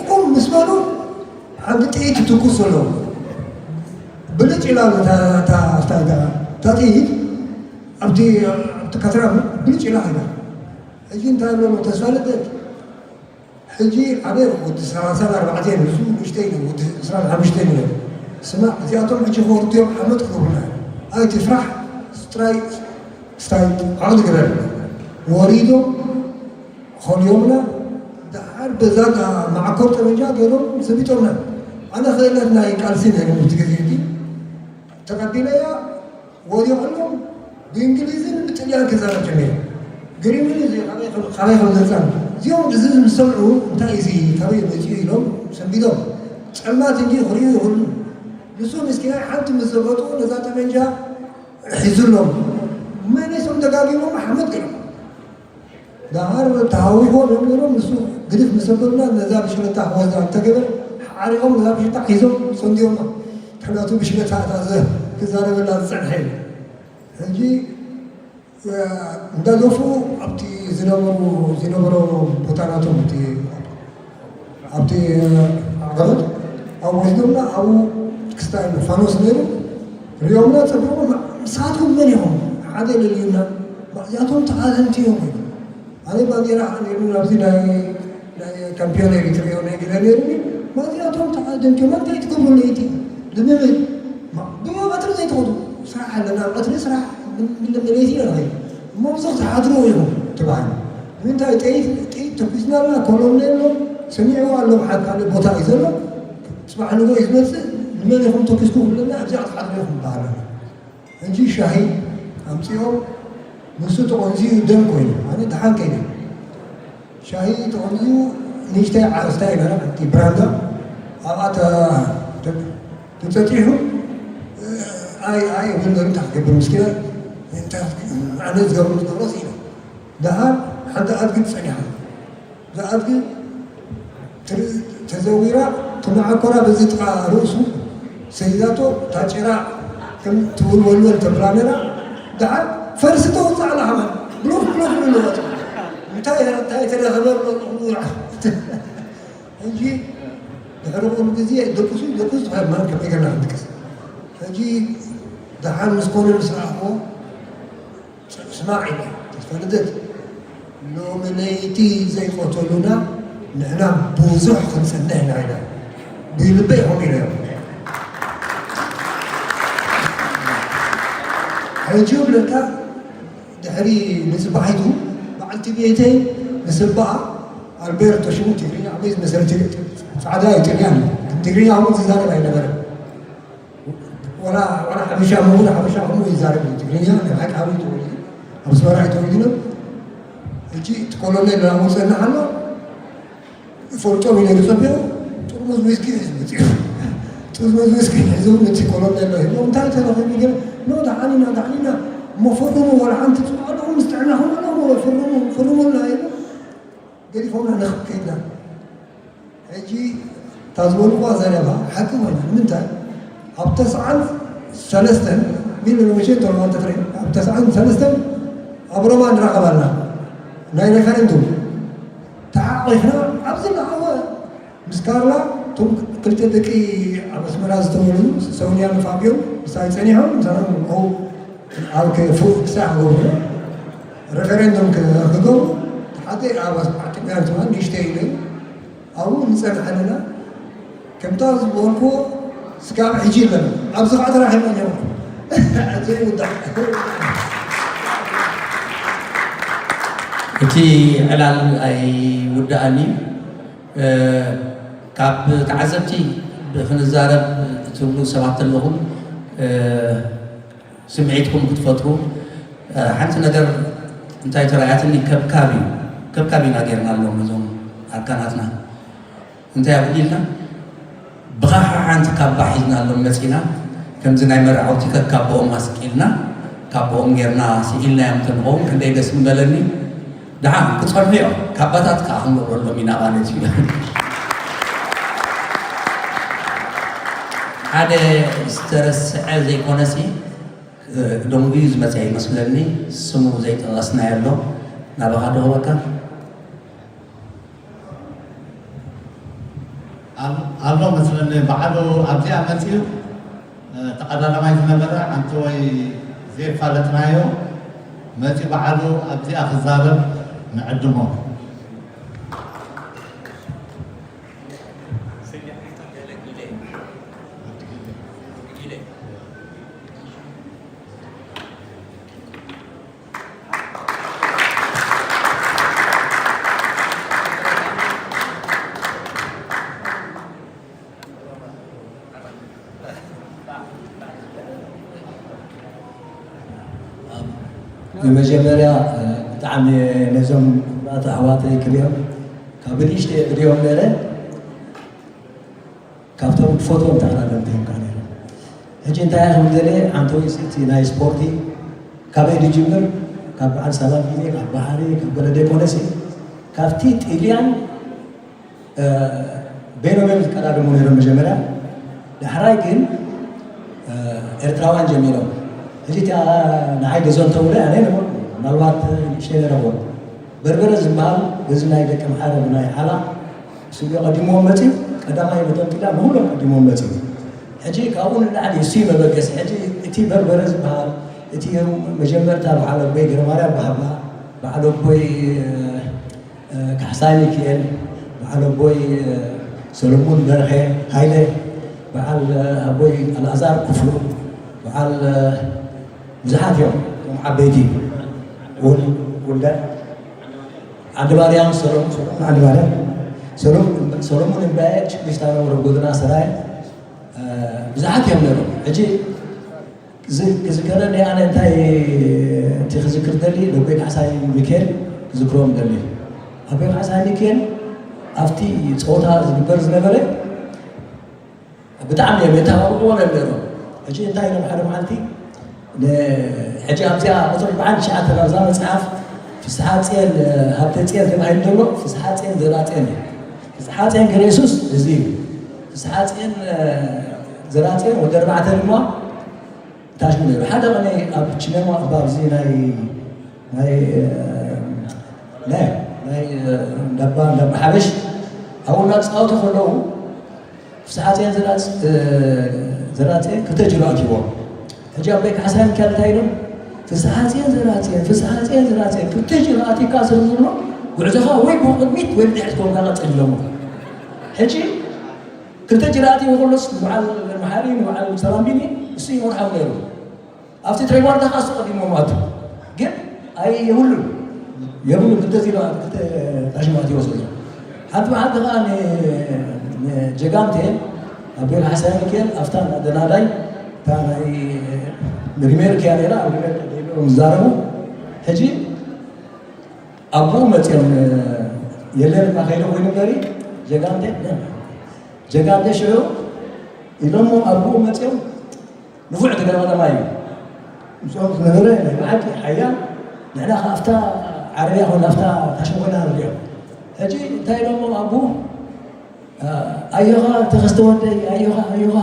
ቁም ምስ በሉ ሓንቲ ጥይት ትትኩስ ዘሎ ብልጭ ኢላ እታ ጥይት ኣብቲ ከትራ ብልጭ ኢላ ሃይዳ። ሕጂ እንታይ ኣሎ ተስፋ ልደት ሕጂ ኣነ ወዲ ሰላሳን ኣርባዕተን ንሱ ንእሽተይ ወዲ ዕስራን ሓሙሽተን እዩ። ስማ እዚኣቶም ሕጂ ክወርዱ እዮም ዓመት ክገብሩና እዮም። ኣይትፍራሕ ጥራይ ስታይ ዓቕሊ ግበር። ወሪዶም ኾልዮምና ደሓር በዛ መዓኮር ጠበንጃ ገይሮም ዘቢጦምና። ኣነ ክእለት ናይ ቃልሲ ነይሩ እቲ ግዜ እቲ ተቐቢለያ ወዲቑሎም ብእንግሊዝን ብጥልያን ክዛረብ ጀሚሩ። ግሪምኒ እዚ ካበይ ከም ዘፃን እዚኦም እዚ ምስ ሰምዑ እንታይ እዚ ካበይ መፂኡ ኢሎም ሰንቢዶም ፀልማት እንጂ ክርእዩ ይኽእሉ። ንሱ ምስኪናይ ሓንቲ ምስ ዘፈጡ ነዛ ጠመንጃ ሒዙሎም መለሶም ደጋጊሞም ሓመድ ገይሮም። ደሓር ተሃዊኾም እዮም ነይሮም። ንሱ ግድፍ ምስ ኣበሉና ነዛ ብሽክለታ ክወስዳ እንተገበ ሓሪቖም ነዛ ብሽክለታ ሒዞም ሰንዲዮማ። ምክንያቱ ብሽክለታ እታ ክዛረበላ ዝፀንሐ እዩ። ሕጂ እንዳገፉ ኣብቲ ዝነበሩ ዝነበሮ ቦታ ናቶም ኣብቲ ኣብቲ ዓቐበት ኣብ ወስዶምና ኣብኡ ክስታይ ፋኖስ ነይሩ ሪኦምና ፀቢቖም ንስኻትኩም መን ኢኹም ሓደ ለልዩና እዚኣቶም ተቓደምቲ እዮም። ኣነ ባንዴራ ነይሩ ናብዚ ናይ ናይ ካምፒዮን ኤሪትሪዮ ናይ ገለ ነይሩኒ ማዚኣቶም ተዓደምቲ እዮም እንታይ ትገብሩ ለይቲ ልምምድ ብዮ ቀትሪ ዘይትኸዱ ስራሕ ኣለና ቀትሪ ስራሕ ለይቲ ኢና ንኸይድ እሞ ብዙሕ ትሓድሩ ኢኹም ትበሃል ንምንታይ ጥይት ጥይት ተኩስና ኣለና ኮሎኔል ሰሚዕዎ ኣሎ ብሓድ ካልእ ቦታ እዩ ዘሎ ፅባሕ ንጎ እዩ ዝመፅእ ንመን ኢኹም ተኩስኩ ክብለና ኣብዚኣ ክትሓድሩ ኢኹም ይበሃል ኣሎ ሕጂ ሻሂ ኣምፂኦም ንሱ ተቆንዚዩ ደም ኮይኑ ኣነ ደሓን ከይነ ሻሂ ተቆንዚዩ ንእሽተይ ዓረስታ ይበላ እቲ ብራንዳ ኣብኣ ተፀጢሑ ኣይ ኣይ እውን እንታይ ክትገብር ምስኪና ኣነ ዝገብሩ ዝገብሮ ስኢነ ደሃር ሓንቲ ኣድጊ ትፀኒሓ እዛ ኣድጊ ተዘዊራ ትመዓኮራ በዚ ጥቓ ርእሱ ሰይዛቶ እታ ጭራ ከም ትውልወልወል ተብላ ነራ ደሓር ፈርሲ ተውፅእ ኣላ ከማን ብሎፍ ብሎፍ ኢሉ ወፂኡ እንታይ እንታይ ተረኸበ ብሎ ሕጂ ድሕሪ ቁሩብ ግዜ ደቁሱ ደቁስ ትኸድ ማለት ከመይ ገርና ክንድቅስ ሕጂ ደሓር ምስ ኮነ ምስ ረኣኽዎ ስማዕ ኢለ ተስፋ ልደት ሎሚ ለይቲ ዘይቆተሉና ንሕና ብዙሕ ክንፅንሕ ኢና ኢና ብልበይ ከምኡ ኢለዮም ሕጂ ብለካ ድሕሪ ንፅባሒቱ በዓልቲ ቤተይ ንስባኣ ኣልቤርቶ ሽሙ ትግርኛ ዓበይ ዝመሰለ ፃዕዳ እዩ ትግርኛ ትግርኛ ከምኡ ዝዛረብ ኣይነበረን ወላ ወላ ሓበሻ ምሁር ሓበሻ ከምኡ ይዛረብ እዩ ትግርኛ ናይ ብሓቂ ኣበይ ተወሊዱ ኣብ ኣስመራ እዩ ተወሊዱ ሕጂ እቲ ኮሎኔል ናብኡ ዝፀንሕ ኣሎ ይፈልጦም ኢለ ዝፀበዮ ጥርሙዝ ዊስኪ እዩ ዝመፅኡ ጥዝምዝምዝ ክሕዙ ነቲ ኮሎኔል ሂቦም፣ እንታይ ተረኺቡ? ገለ፣ ኖ፣ ደሓን ኢና፣ ደሓን ኢና፣ እሞ ፈርሙ፣ ዋላ ሓንቲ ጽቡቕ ኣለኹም፣ ምስ ጥዕናኹም ኣለኹም፣ ፈርሙ፣ ፈርሙልና ኢሉ፣ ገዲፎምና ንኽብ ከይድና። ሕጂ እታ ዝበልኩዋ ዘረባ ሓቂ ኮይና። ንምንታይ? ኣብ ተስዓን ሰለስተን፣ ሚሊዮን ወሸን ተለዋን ተትረይ፣ ኣብ ተስዓን ሰለስተን ኣብ ሮማ ንራኸብ ኣለና። ናይ ሬፈረንዱም ተሓቂፍና ኣብዚ ለዓወ ምስ ካርላ፣ እቶም ክልተ ደቂ ኣብ ኣስመራ ዝተወልዱ፣ ሶንያን ፋብዮን፣ ምሳይ ጸኒሖም፣ ምሳና ኣብኡ ኣብ ከ-፣ ፉ-፣ ክሳዕ ክገብሩ፣ ሬፈረንዱም ክ-፣ ክገብሩ፣ ሓደ ኣብ ኣስ-፣ ዓዲ ጥልያን ትማል ንእሽተይ ኢለ፣ ኣብኡ ንጸንሕ ኣለና። ከምታ ዝበልኩዎ፣ ስጋብ ሕጂ ኣለና። ኣብዚ ኸዓ ተራኺብና ኔርና። ዘይውዳእ። እቲ ዕላል ኣይውዳእን እዩ። እ፣ ካብ ተዓዘብቲ ክንዛረብ እትብሉ ሰባት ኣለኹም፣ እ፣ ስምዒትኩም ክትፈጥሩ፣ እ፣ ሓንቲ ነገር እንታይ ተራእያትኒ፣ ከብካብ እዩ። ከብካብ ኢና ጌርናሎም ነዞም ኣርካናትና። እንታይ ኣብሉ ኢልና፣ ብኻ ሓንቲ ካባ ሒዝናሎም መጺና፣ ከምዚ ናይ መርዓውቲ ከካብኦም ኣስቂልና፣ ካባኦም ጌርና ስኢልናዮም እንተንኸውን ክንደይ ደስ ምበለኒ። ደሓን ክጸንሑ እዮም። ካባታት ከኣ ክንገብረሎም ኢና ማለት እዩ። ሓደ ዝተረስዐ ዘይኮነሲ፣ ደንጉዩ ዝመጸ ይመስለኒ፣ ስሙ ዘይጠቐስናዮ ኣሎ። ናባኻ ዶ ክህበካ? ኣል-፣ ኣሎ መስለኒ፣ ባዕሉ ኣብዚኣ መጺኡ፣ እ፣ ተቐዳዳማይ ዝነበረ፣ ሓንቲ ወይ ዘይፋለጥናዮ መጺኡ ባዕሉ ኣብዚኣ ክዛረብ ንዕድሞ። ብመጀመርያ፣ እ፣ ብጣዕሚ ነዞም ክቡራት ኣሕዋተይ ክሪኦም ካብ ብንእሽተይ እድዮም ነይረ ካብቶም ዝፈትዎም ተቐዳደምቲ እዮም ከዓ ነይሮም። ሕጂ እንታይ እየ ክብል ደልየ፣ ሓንቲ ወይሲ እቲ ናይ ስፖርቲ ካበይ ዝጅምር፣ ካብ በዓል ሳላም ግዜ፣ ካብ ባሕሪ፣ ካብ ገለ ዘይኮነሲ፣ ካብቲ ጥልያን፣ እ፣ በይኖም እዮም ዝቀዳደሙ ነይሮም መጀመርያ። ዳሕራይ ግን፣ እ፣ ኤርትራውያን ጀሚሮም። ሕጂ እቲኣ ንዓይ ገዞ እንተውለ ኣነ ምናልባት ንእሽተይ ነረኽቦ። በርበረ ዝበሃል በዚ ናይ ደቂ ኣምሓረ ብናይ ዓላ ስንዮ ቀዲምዎም መጺኡ፣ ቀዳማይ ነቶም ጢላ ንኹሎም ቀዲምዎም መጺኡ። ሕጂ ካብኡ ንላዕሊ እሱ እዩ መበገሲ። ሕጂ እቲ በርበረ ዝበሃል፣ እቲ መጀመርታ በዓል ኣቦይ ገረማርያም በሃብላ፣ በዓል ኣቦይ፣ እ፣ እ፣ ካሕሳይ ሚኪኤል፣ በዓል ኣቦይ፣ እ፣ ሰለሙን በርሀ ሃይለ፣ በዓል፣ እ፣ ኣቦይ ኣልኣዛር ክፍሉ፣ በዓል፣ እ፣ ብዙሓት እዮም እቶም ዓበይቲ። ውል-፣ ውልደ ዓንዲ ማርያም፣ ሰሎሙን፣ ሰሎሙን ዓንዲ ማርያም፣ ሰሎሙን፣ ሰሎሙን እምባየ፣ ችግሽታ ነበረ፣ ጎደና ሰራየ፣ እ፣ ብዙሓት እዮም ነይሮም። ሕጂ ክዝ-፣ ክዝከረኒ ኣነ እንታይ እቲ ክዝክር ደሊ፣ ኣቦይ ካሕሳይ ሚካኤል ክዝክሮም ደሊ። ኣቦይ ካሕሳይ ሚካኤል ኣብቲ ጸወታ ዝግበር ዝነበረ ብጣዕሚ እዮም የተባብዕዎ ነይሮም። ሕጂ እንታይ ኢሎም ሓደ መዓልቲ ን-፣ ሕጂ ኣብዚኣ ቁጽሪ ኣርባዓን ትሽዓተን ኣብዛ መጽሓፍ ፍስሓ ጽዮን፣ ሃብተ ጽዮን ተባሂሉ ዘሎ ፍስሓ ጽዮን ዘርኣ ጽዮን እዩ። ፍስሓ ጽዮን ገረ የሱስ እዚ እዩ። ፍስሓ ጽዮን ዘርኣ ጽዮን ወዲ ኣርባዕተ ድማ ታሽሙ ነይሩ። ሓደ ቅነ ኣብ ቺነማ፣ ኣብ ኣብዚ ናይ፣ ናይ፣ ናይ፣ ናይ እንዳባ፣ እንዳባ ሓበሽ ኣብኡ እናተፃወቱ ከለዉ ፍስሓ ጽዮን ዘርኣ-፣ ዘርኣ ጽዮን ክልተ ጅሮ ኣትይዎም። ሕጂ ኣቦይ ካሕሳይ ሚካኤል እንታይ ኢሎም? "ፍስሓ ጽዮን ዘርኣ ጽዮን፣ ፍስሓ ጽዮን ዘርኣ ጽዮን፣ ክልተ ጅሮ ኣትይካ ስለ ዘሎ ጉዕዞኻ ወይ ብቕድሚት ወይ ብድሕሪት ኮንካ ቀጽል" ኢሎሞ። ሕጂ ክልተ ጅሮ ኣትይዎ ከሎስ ንበዓል መሓሪ፣ ንበዓል ሰላም ቢኒ እሱ ይመርሖም ነይሩ። ኣብቲ ትሬዋርዳ ከዓ እሱ ቀዲሞም ኣቱ። ግን ኣይ የብሉን፣ የብሉን፣ ክልተ ዜሮ፣ ክልተ ታሽም ኣትይዎ ዘሎ። ሓንቲ መዓልቲ ከዓ ን-፣ ንጀጋንቴ ኣብ ቤት ሓሳይ ሚካኤል ኣብታ ደናዳይ፣ እታ ናይ ሪሜር ክያ ነይራ፣ ኣብ ሪሜር ደይቦም ዝዛረቡ። ሕጂ ኣብኡ መፅኦም፣ የለን እባ ከይደ ኮይኑ እምበሪ፣ ጀጋንቴ፣ ጀጋንቴ ሽዑ ኢሎሞ ኣቦኡ መፅኦም ንፉዕ ተገለመለማ እዩ። ምስኦም ዝነበረ ናይ ብሓቂ ሓያል ንሕና ካብታ ዓረብያ ኮን ኣብታ ታሽም ኮይና ንሪኦ። ሕጂ እንታይ ኢሎሞ ኣቦኡ? ኣዮኻ ተኸስተ ወደይ፣ ኣዮኻ ኣዮኻ፣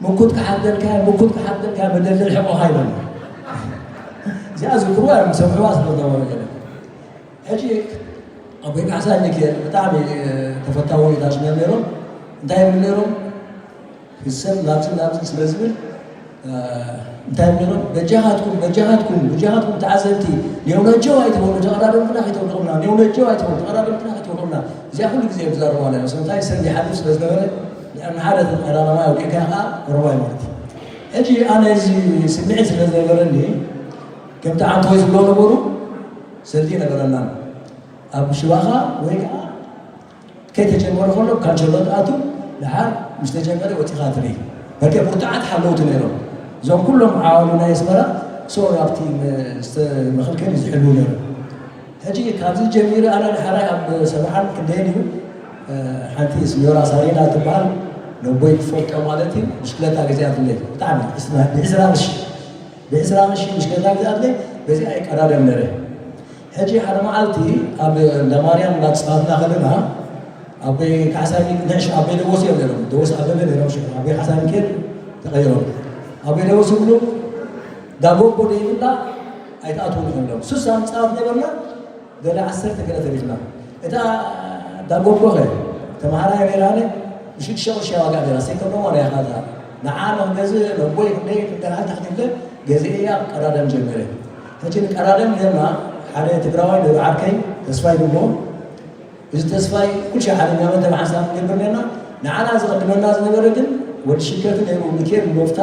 ምኩት ክሓደልካ፣ ምኩት ክሓደልካ፣ መደልደል ሕቆኻ ኢሎሞ። እዚኣ ዝክርዋ እዮም ሰምዕዋ ስለ ዝነበሩ ገለ። ሕጂ ኣቦይ ካሕሳ ሚካኤል ብጣዕሚ ተፈታዊ ታሽመ ነይሮም። እንታይ ይብሉ ነይሮም? ክሰብ ናብዚ ናብዚ ስለ ዝብል እንታይ ንብሎም? በጃኻትኩም በጃኻትኩም በጃኻትኩም ተዓዘብቲ፣ ኔው ነጀው ኣይትበሉ፣ ተቐዳደምትና ከይተውድቑና፣ ኔው ነጀው ኣይትበሉ፣ ተቐዳደምትና ከይተውድቑና። እዚኣ ኩሉ ግዜ እዮም ዝዛረቡዋ ነይሮም። ሰምታይ ሰብ ይሓልፍ ስለ ዝነበረ ንሓደ ተቐዳዳማይ ኣውዲቕካ ከዓ ቁሩብ ኣይመርት። ሕጂ ኣነ እዚ ስምዒት ስለ ዝነበረኒ ከምቲ ዓንተወይ ዝብሎ ነበሩ ሰልዲ ነበረና ኣብ ሽባኻ ወይ ከዓ ከይተጀመረ ከሎ ካንቸሎ ትኣቱ ደሓር ምስ ተጀመረ ወፂኻ ትርኢ። በርገ ብርቱዓት ሓለውቲ ነይሮም። እዞም ኩሎም ዓዋሉ ናይ ኣስመራ ሰው ኣብቲ መ- ስተ- መኸልከሊ ዝሕልዉ ነይሮም። ሕጂ ካብዚ ጀሚሩ ኣነ ደሓራይ ኣብ ሰብዓን ክንደይን እዩ ሓንቲ ስኒዮራ ሳሪና ትበሃል ነቦይ ትፈልጦ ማለት እዩ ብሽክለታ ገዚኣትለይ ብጣዕሚ ብዕስራ ቅርሺ ብዕስራ ቅርሺ ብሽክለታ ገዚኣትለይ በዚኣ ይቀዳደም ነይረ። ሕጂ ሓደ መዓልቲ ኣብ እንዳ ማርያም እናተፃወትና ከለና ኣቦይ ካሕሳይ ንዕሽ ኣቦይ ደወስ እዮም ነይሮም ደወስ ኣበበ ነይሮም ሽዑ ኣቦይ ካሕሳይ ሚካኤል ተቐይሮም ኣቦይ ደወስ ይብሉ ዳጎቦ ደይብላ ኣይትኣትውን ይኽእሎም ሱሳ ንፃወት ነበርና ገለ ዓሰርተ ገለ ተሪፍና እታ ዳጎቦኸ ተምሃራይ ነይራነ ብሽዱሽተ ቅርሺ ዋጋ ነይራ ሰይከብሎማ ናይ ኻዛ ንዓ ንኽገዝእ ነቦይ ክንደይ ክንደሃል ታሕቲ ኢለ ገዚኤያ ቀዳደም ጀሚረ ሕጂ ንቀዳደም ጌርና ሓደ ትግራዋይ ነይሩ ዓርከይ ተስፋይ ድሞ እዚ ተስፋይ ኩልሻ ሓደ እኛ መን ተመሓሳብ ንገብር ኔርና ንዓና ዝቕድመና ዝነበረ ግን ወዲ ሽከቲ ነይሩ ሚኬል ሎፍታ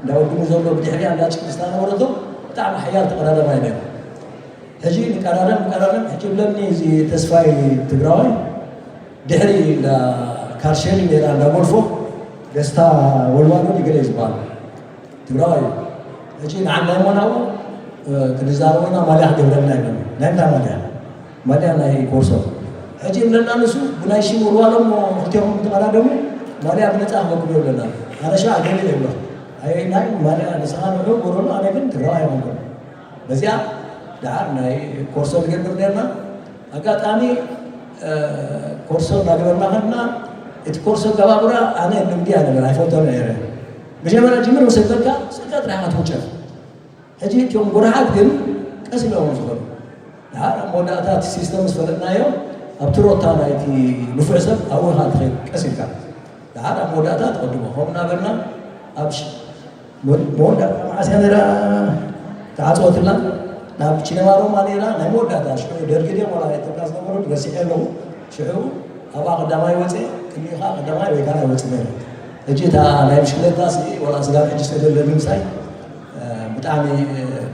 እንዳወድሙ ዘሎ ብድሕሪያ እንዳጭቅስታ ነበረቶ ብጣዕሚ ሓያል ተቐዳዳማይ ነይሩ ሕጂ ንቀዳደም ንቀዳደም ሕጂ ብለኒ እዚ ተስፋይ ትግራዋይ ድሕሪ እንዳ ካርሸሪ ነይራ እንዳ ጎልፎ ደስታ ወልዋሎ ገለ እዩ ዝበሃል ትግራዋይ እዩ። ሕጂ ንዓን ናይ ሞናኡ ክንዛረቦ ኢና ማልያ ክገብረልና ይብለና። ናይ ምንታይ ማልያ? ማልያ ናይ ኮርሶ። ሕጂ ይብለና ንሱ ብናይ ሽም ወልዋሎ እሞ ክልቴኹም ትቐዳደሙ ማልያ ብነፃ ክበኩም ይብለና። ኣነ ሻዕ ገሊለ ይብሎ። ኣየ ናይ ማልያ ንስኻ ንዑ ጎረሎ ኣነ ግን ትግራዋይ ኣይኮንኩን። በዚኣ ደሓር ናይ ኮርሶ ንገብር ነርና። ኣጋጣሚ ኮርሶ እናገበርና ከድና እቲ ኮርሶ ኣገባብራ ኣነ ልምዲ ኣይነበረ ኣይፈልጦ ነረ መጀመርያ ጅምር ምስ በልካ ስእልካ ጥራሕ ኢኻ ትውጨፍ ሕጂ እቲኦም ጎራሓት ግን ቀስ ኢሎም እዮም ዝኸዱ ድሓር ኣብ መወዳእታ እቲ ሲስተም ምስ ፈለጥናዮ ኣብቲ ሮታ ናይቲ ንፉዕ ሰብ ኣብኡ ኢኻ ትኸይድ ቀስ ኢልካ ድሓር ኣብ መወዳእታ ትቐድሞ ከምኡ እናበልና ኣብ መወዳእታ መዓስ እያ ነይራ ተዓፀወትላ ናብ ቺነማ ሮማ ነይራ ናይ መወዳእታ ሽዑ ደርጊ ድዮም ዋላ ኢትዮጵያ ዝነበሩ ረሲዐ ኣለኹ ሽዑ ኣብኣ ቀዳማይ ወፀ ቅድሚኡ ከዓ ቀዳማይ ወይ ካልኣይ ወፀ ነይረ ሕጂ እታ ናይ ብሽክለታ ሲ ዋላ ስጋብ ሕጂ ዝተደለኒ ምሳይ ብጣዕሚ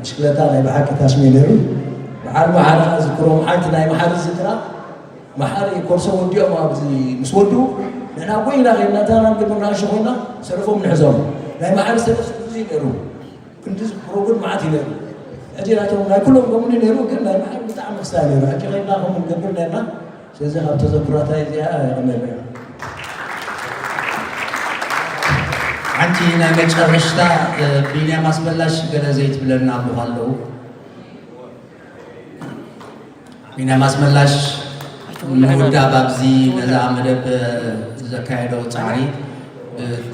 ብሽክለታ ናይ ብሓቂ ታሽሚ ነይሩ በዓል መሓሪ ዝክሮ መዓልቲ ናይ መሓሪ ዝክራ መሓሪ ኮርሶ ወዲኦም ኣብዚ ምስ ወድኡ ንሕና ጎይና ከይድና እታ ናብ ግብርና እሺ ኮይና ሰለፎም ንሕዞም ናይ መሓሪ ሰለፍ ብዙ ነይሩ ክንዲ ፕሮግራም መዓት እዩ ነይሩ ሕጂ ናይቶም ናይ ኩሎም ከምኡ ነይሩ ግን ናይ መሓሪ ብጣዕሚ ክስታይ ነይሩ ሕጂ ከይድና ከምኡ ንገብር ነርና ስለዚ ካብ ተዘክሮታይ እዚኣ የቐመለ ሓንቲ ናይ መጨረሽታ ቢንያም ኣስመላሽ ገለ ዘይትብለና ኣለኹ ኣለዉ ቢንያም ኣስመላሽ ንምውዳብ ኣብዚ ነዛ መደብ ዘካየዶ ፃዕሪ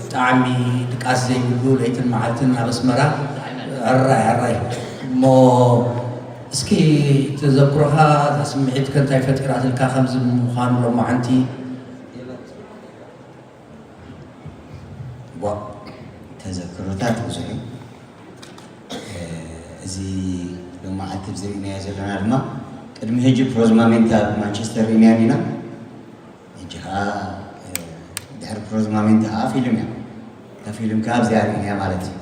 ብጣዕሚ ድቃስ ዘይብሉ ለይትን መዓልትን ናብ ኣስመራ ሕራይ ሕራይ እሞ እስኪ ተዘክሮኻ እታ ስምዒትከ እንታይ ፈጢራትልካ ከምዚ ምዃኑ ሎማዓንቲ ዋ ተዘክሮታት ብዙሕ እዩ እዚ ሎማዓልቲ ዝርእናዮ ዘለና ድማ ቅድሚ ሕጂ ፕሮዝማሜንታ ኣብ ማንቸስተር ርእናያ ኢና ሕጂ ከዓ ድሕሪ ፕሮዝማሜንታ ከዓ ፊልም እያ እታ ፊልም ከዓ ኣብዚኣ ርእናያ ማለት እዩ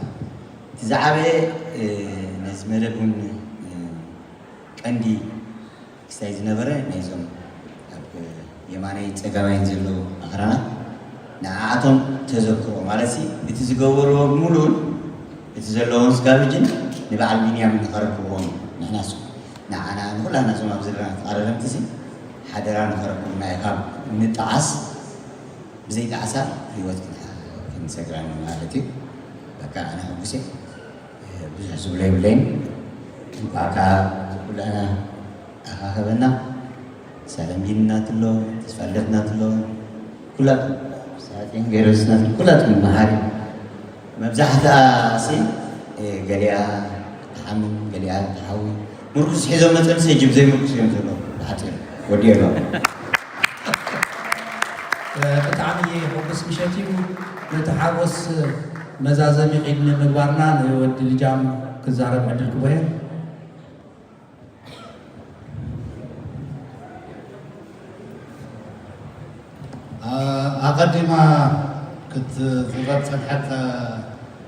እቲ ዝዓበየ ነዚ መደብ እውን ቀንዲ ክስታይ ዝነበረ ናይዞም ኣብ የማናይን ፀጋማይን ዘለዉ ኣኽራናት ንዓኣቶም ተዘክሮ ማለት እቲ ዝገበርዎ ብምሉኡን እቲ ዘለዎም ስጋብጅን ንበዓል ቢንያም ንኸረክብዎም ንሕናስ ንዓና ንኩላና ዞም ኣብ ዘለና ተቓዳደምቲ ሓደራ ንኸረክቡና ካብ ንጠዓስ ብዘይ ጣዕሳ ህይወት ንሰግራኒ ማለት እዩ። በቃ ኣነ ሕጉስ እየ። ብዙሕ ዝብሎ የብለይን። እንኳዕ ከዓ ኩላና ኣኻኸበና። ሳለም ቢኒ ናትሎ፣ ተስፋ ልደት ናትሎ፣ ኩላትኩም ሳጥን ገይረስ ናትሎ፣ ኩላትኩም መሃሪ። መብዛሕትኣ ሲ ገሊኣ ትሓምን፣ ገሊኣ ትሓዊ። ምርኩስ ሒዞም መፅኦም ሲ ጅብ ዘይምርኩስ እዮም ዘለዉ። ብሓፂሩ ወዲኦም። ብጣዕሚ ሕጉስ ምሸት እዩ። ነቲ ሓጎስ መዛዘሚ ዒድ ንምግባርና ንወዲ ልጃም ክዛረብ ዕድል ክቦየ። ኣቐዲማ ክትዝረብ ጸንሐት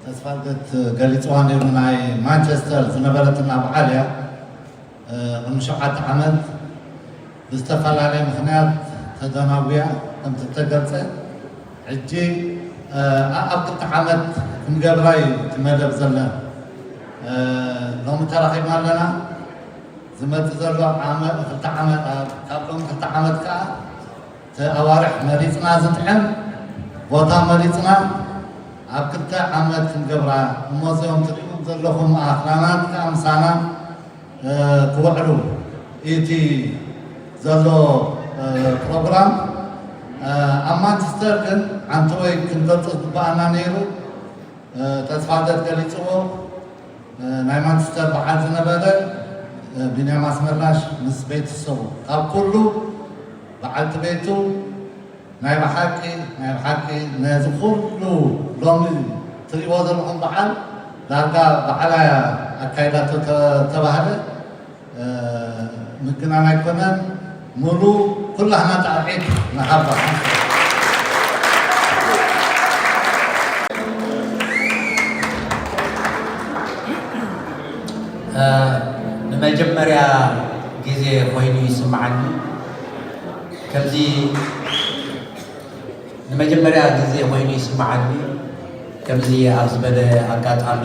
ተስፋልደት ገሊጽዋ ነይሩ። ናይ ማንቸስተር ዝነበረትና በዓል እያ። ቅድሚ ሸውዓተ ዓመት ብዝተፈላለየ ምኽንያት ተደናጉያ ከምቲ እተገልጸ፣ ሕጂ ኣብ ክልተ ዓመት ክንገብራ እዩ እቲ መደብ ዘለና። ሎሚ ተራኺብና ኣለና። ዝመጽእ ዘሎ ዓመት ክልተ ዓመት ካብ ሎም ክልተ ዓመት ከኣ እቲ ኣዋርሕ መሪጽና ዝጥዕም ቦታ መሪጽና ኣብ ክልተ ዓመት ክንገብራ። እሞ እዚኦም ትርእዎም ዘለኹም ኣኽራናት ከኣ ምሳና ክውዕሉ እቲ ዘሎ ፕሮግራም ኣብ ማንቸስተር ግን ዓንተወይ ክንገልጾ ዝግባኣና ነይሩ። ተስፋልደት ገሊፅዎ። ናይ ማንቸስተር በዓል ዝነበረ ቢንያም ኣስመላሽ ምስ ቤተሰቡ ካብ ኩሉ በዓልቲ ቤቱ ናይ ብሓቂ ናይ ብሓቂ ነዚ ኩሉ ሎሚ ትሪእዎ ዘለኹም በዓል ዳርጋ ባዕላ ኣካይዳቶ ተባህለ ምግናን ኣይኮነን፣ ሙሉ ኩላህና ጣቕዒት ንሃባ። ንመጀመርያ ግዜ ኮይኑ ይስምዓኒ ከምዚ ንመጀመርያ ግዜ ኮይኑ ይስምዓኒ ከምዚ ኣብ ዝበለ ኣጋጣሚ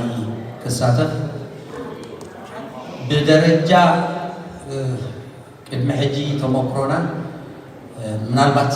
ክሳተፍ ብደረጃ ቅድሚ ሕጂ ተመክሮና ምናልባት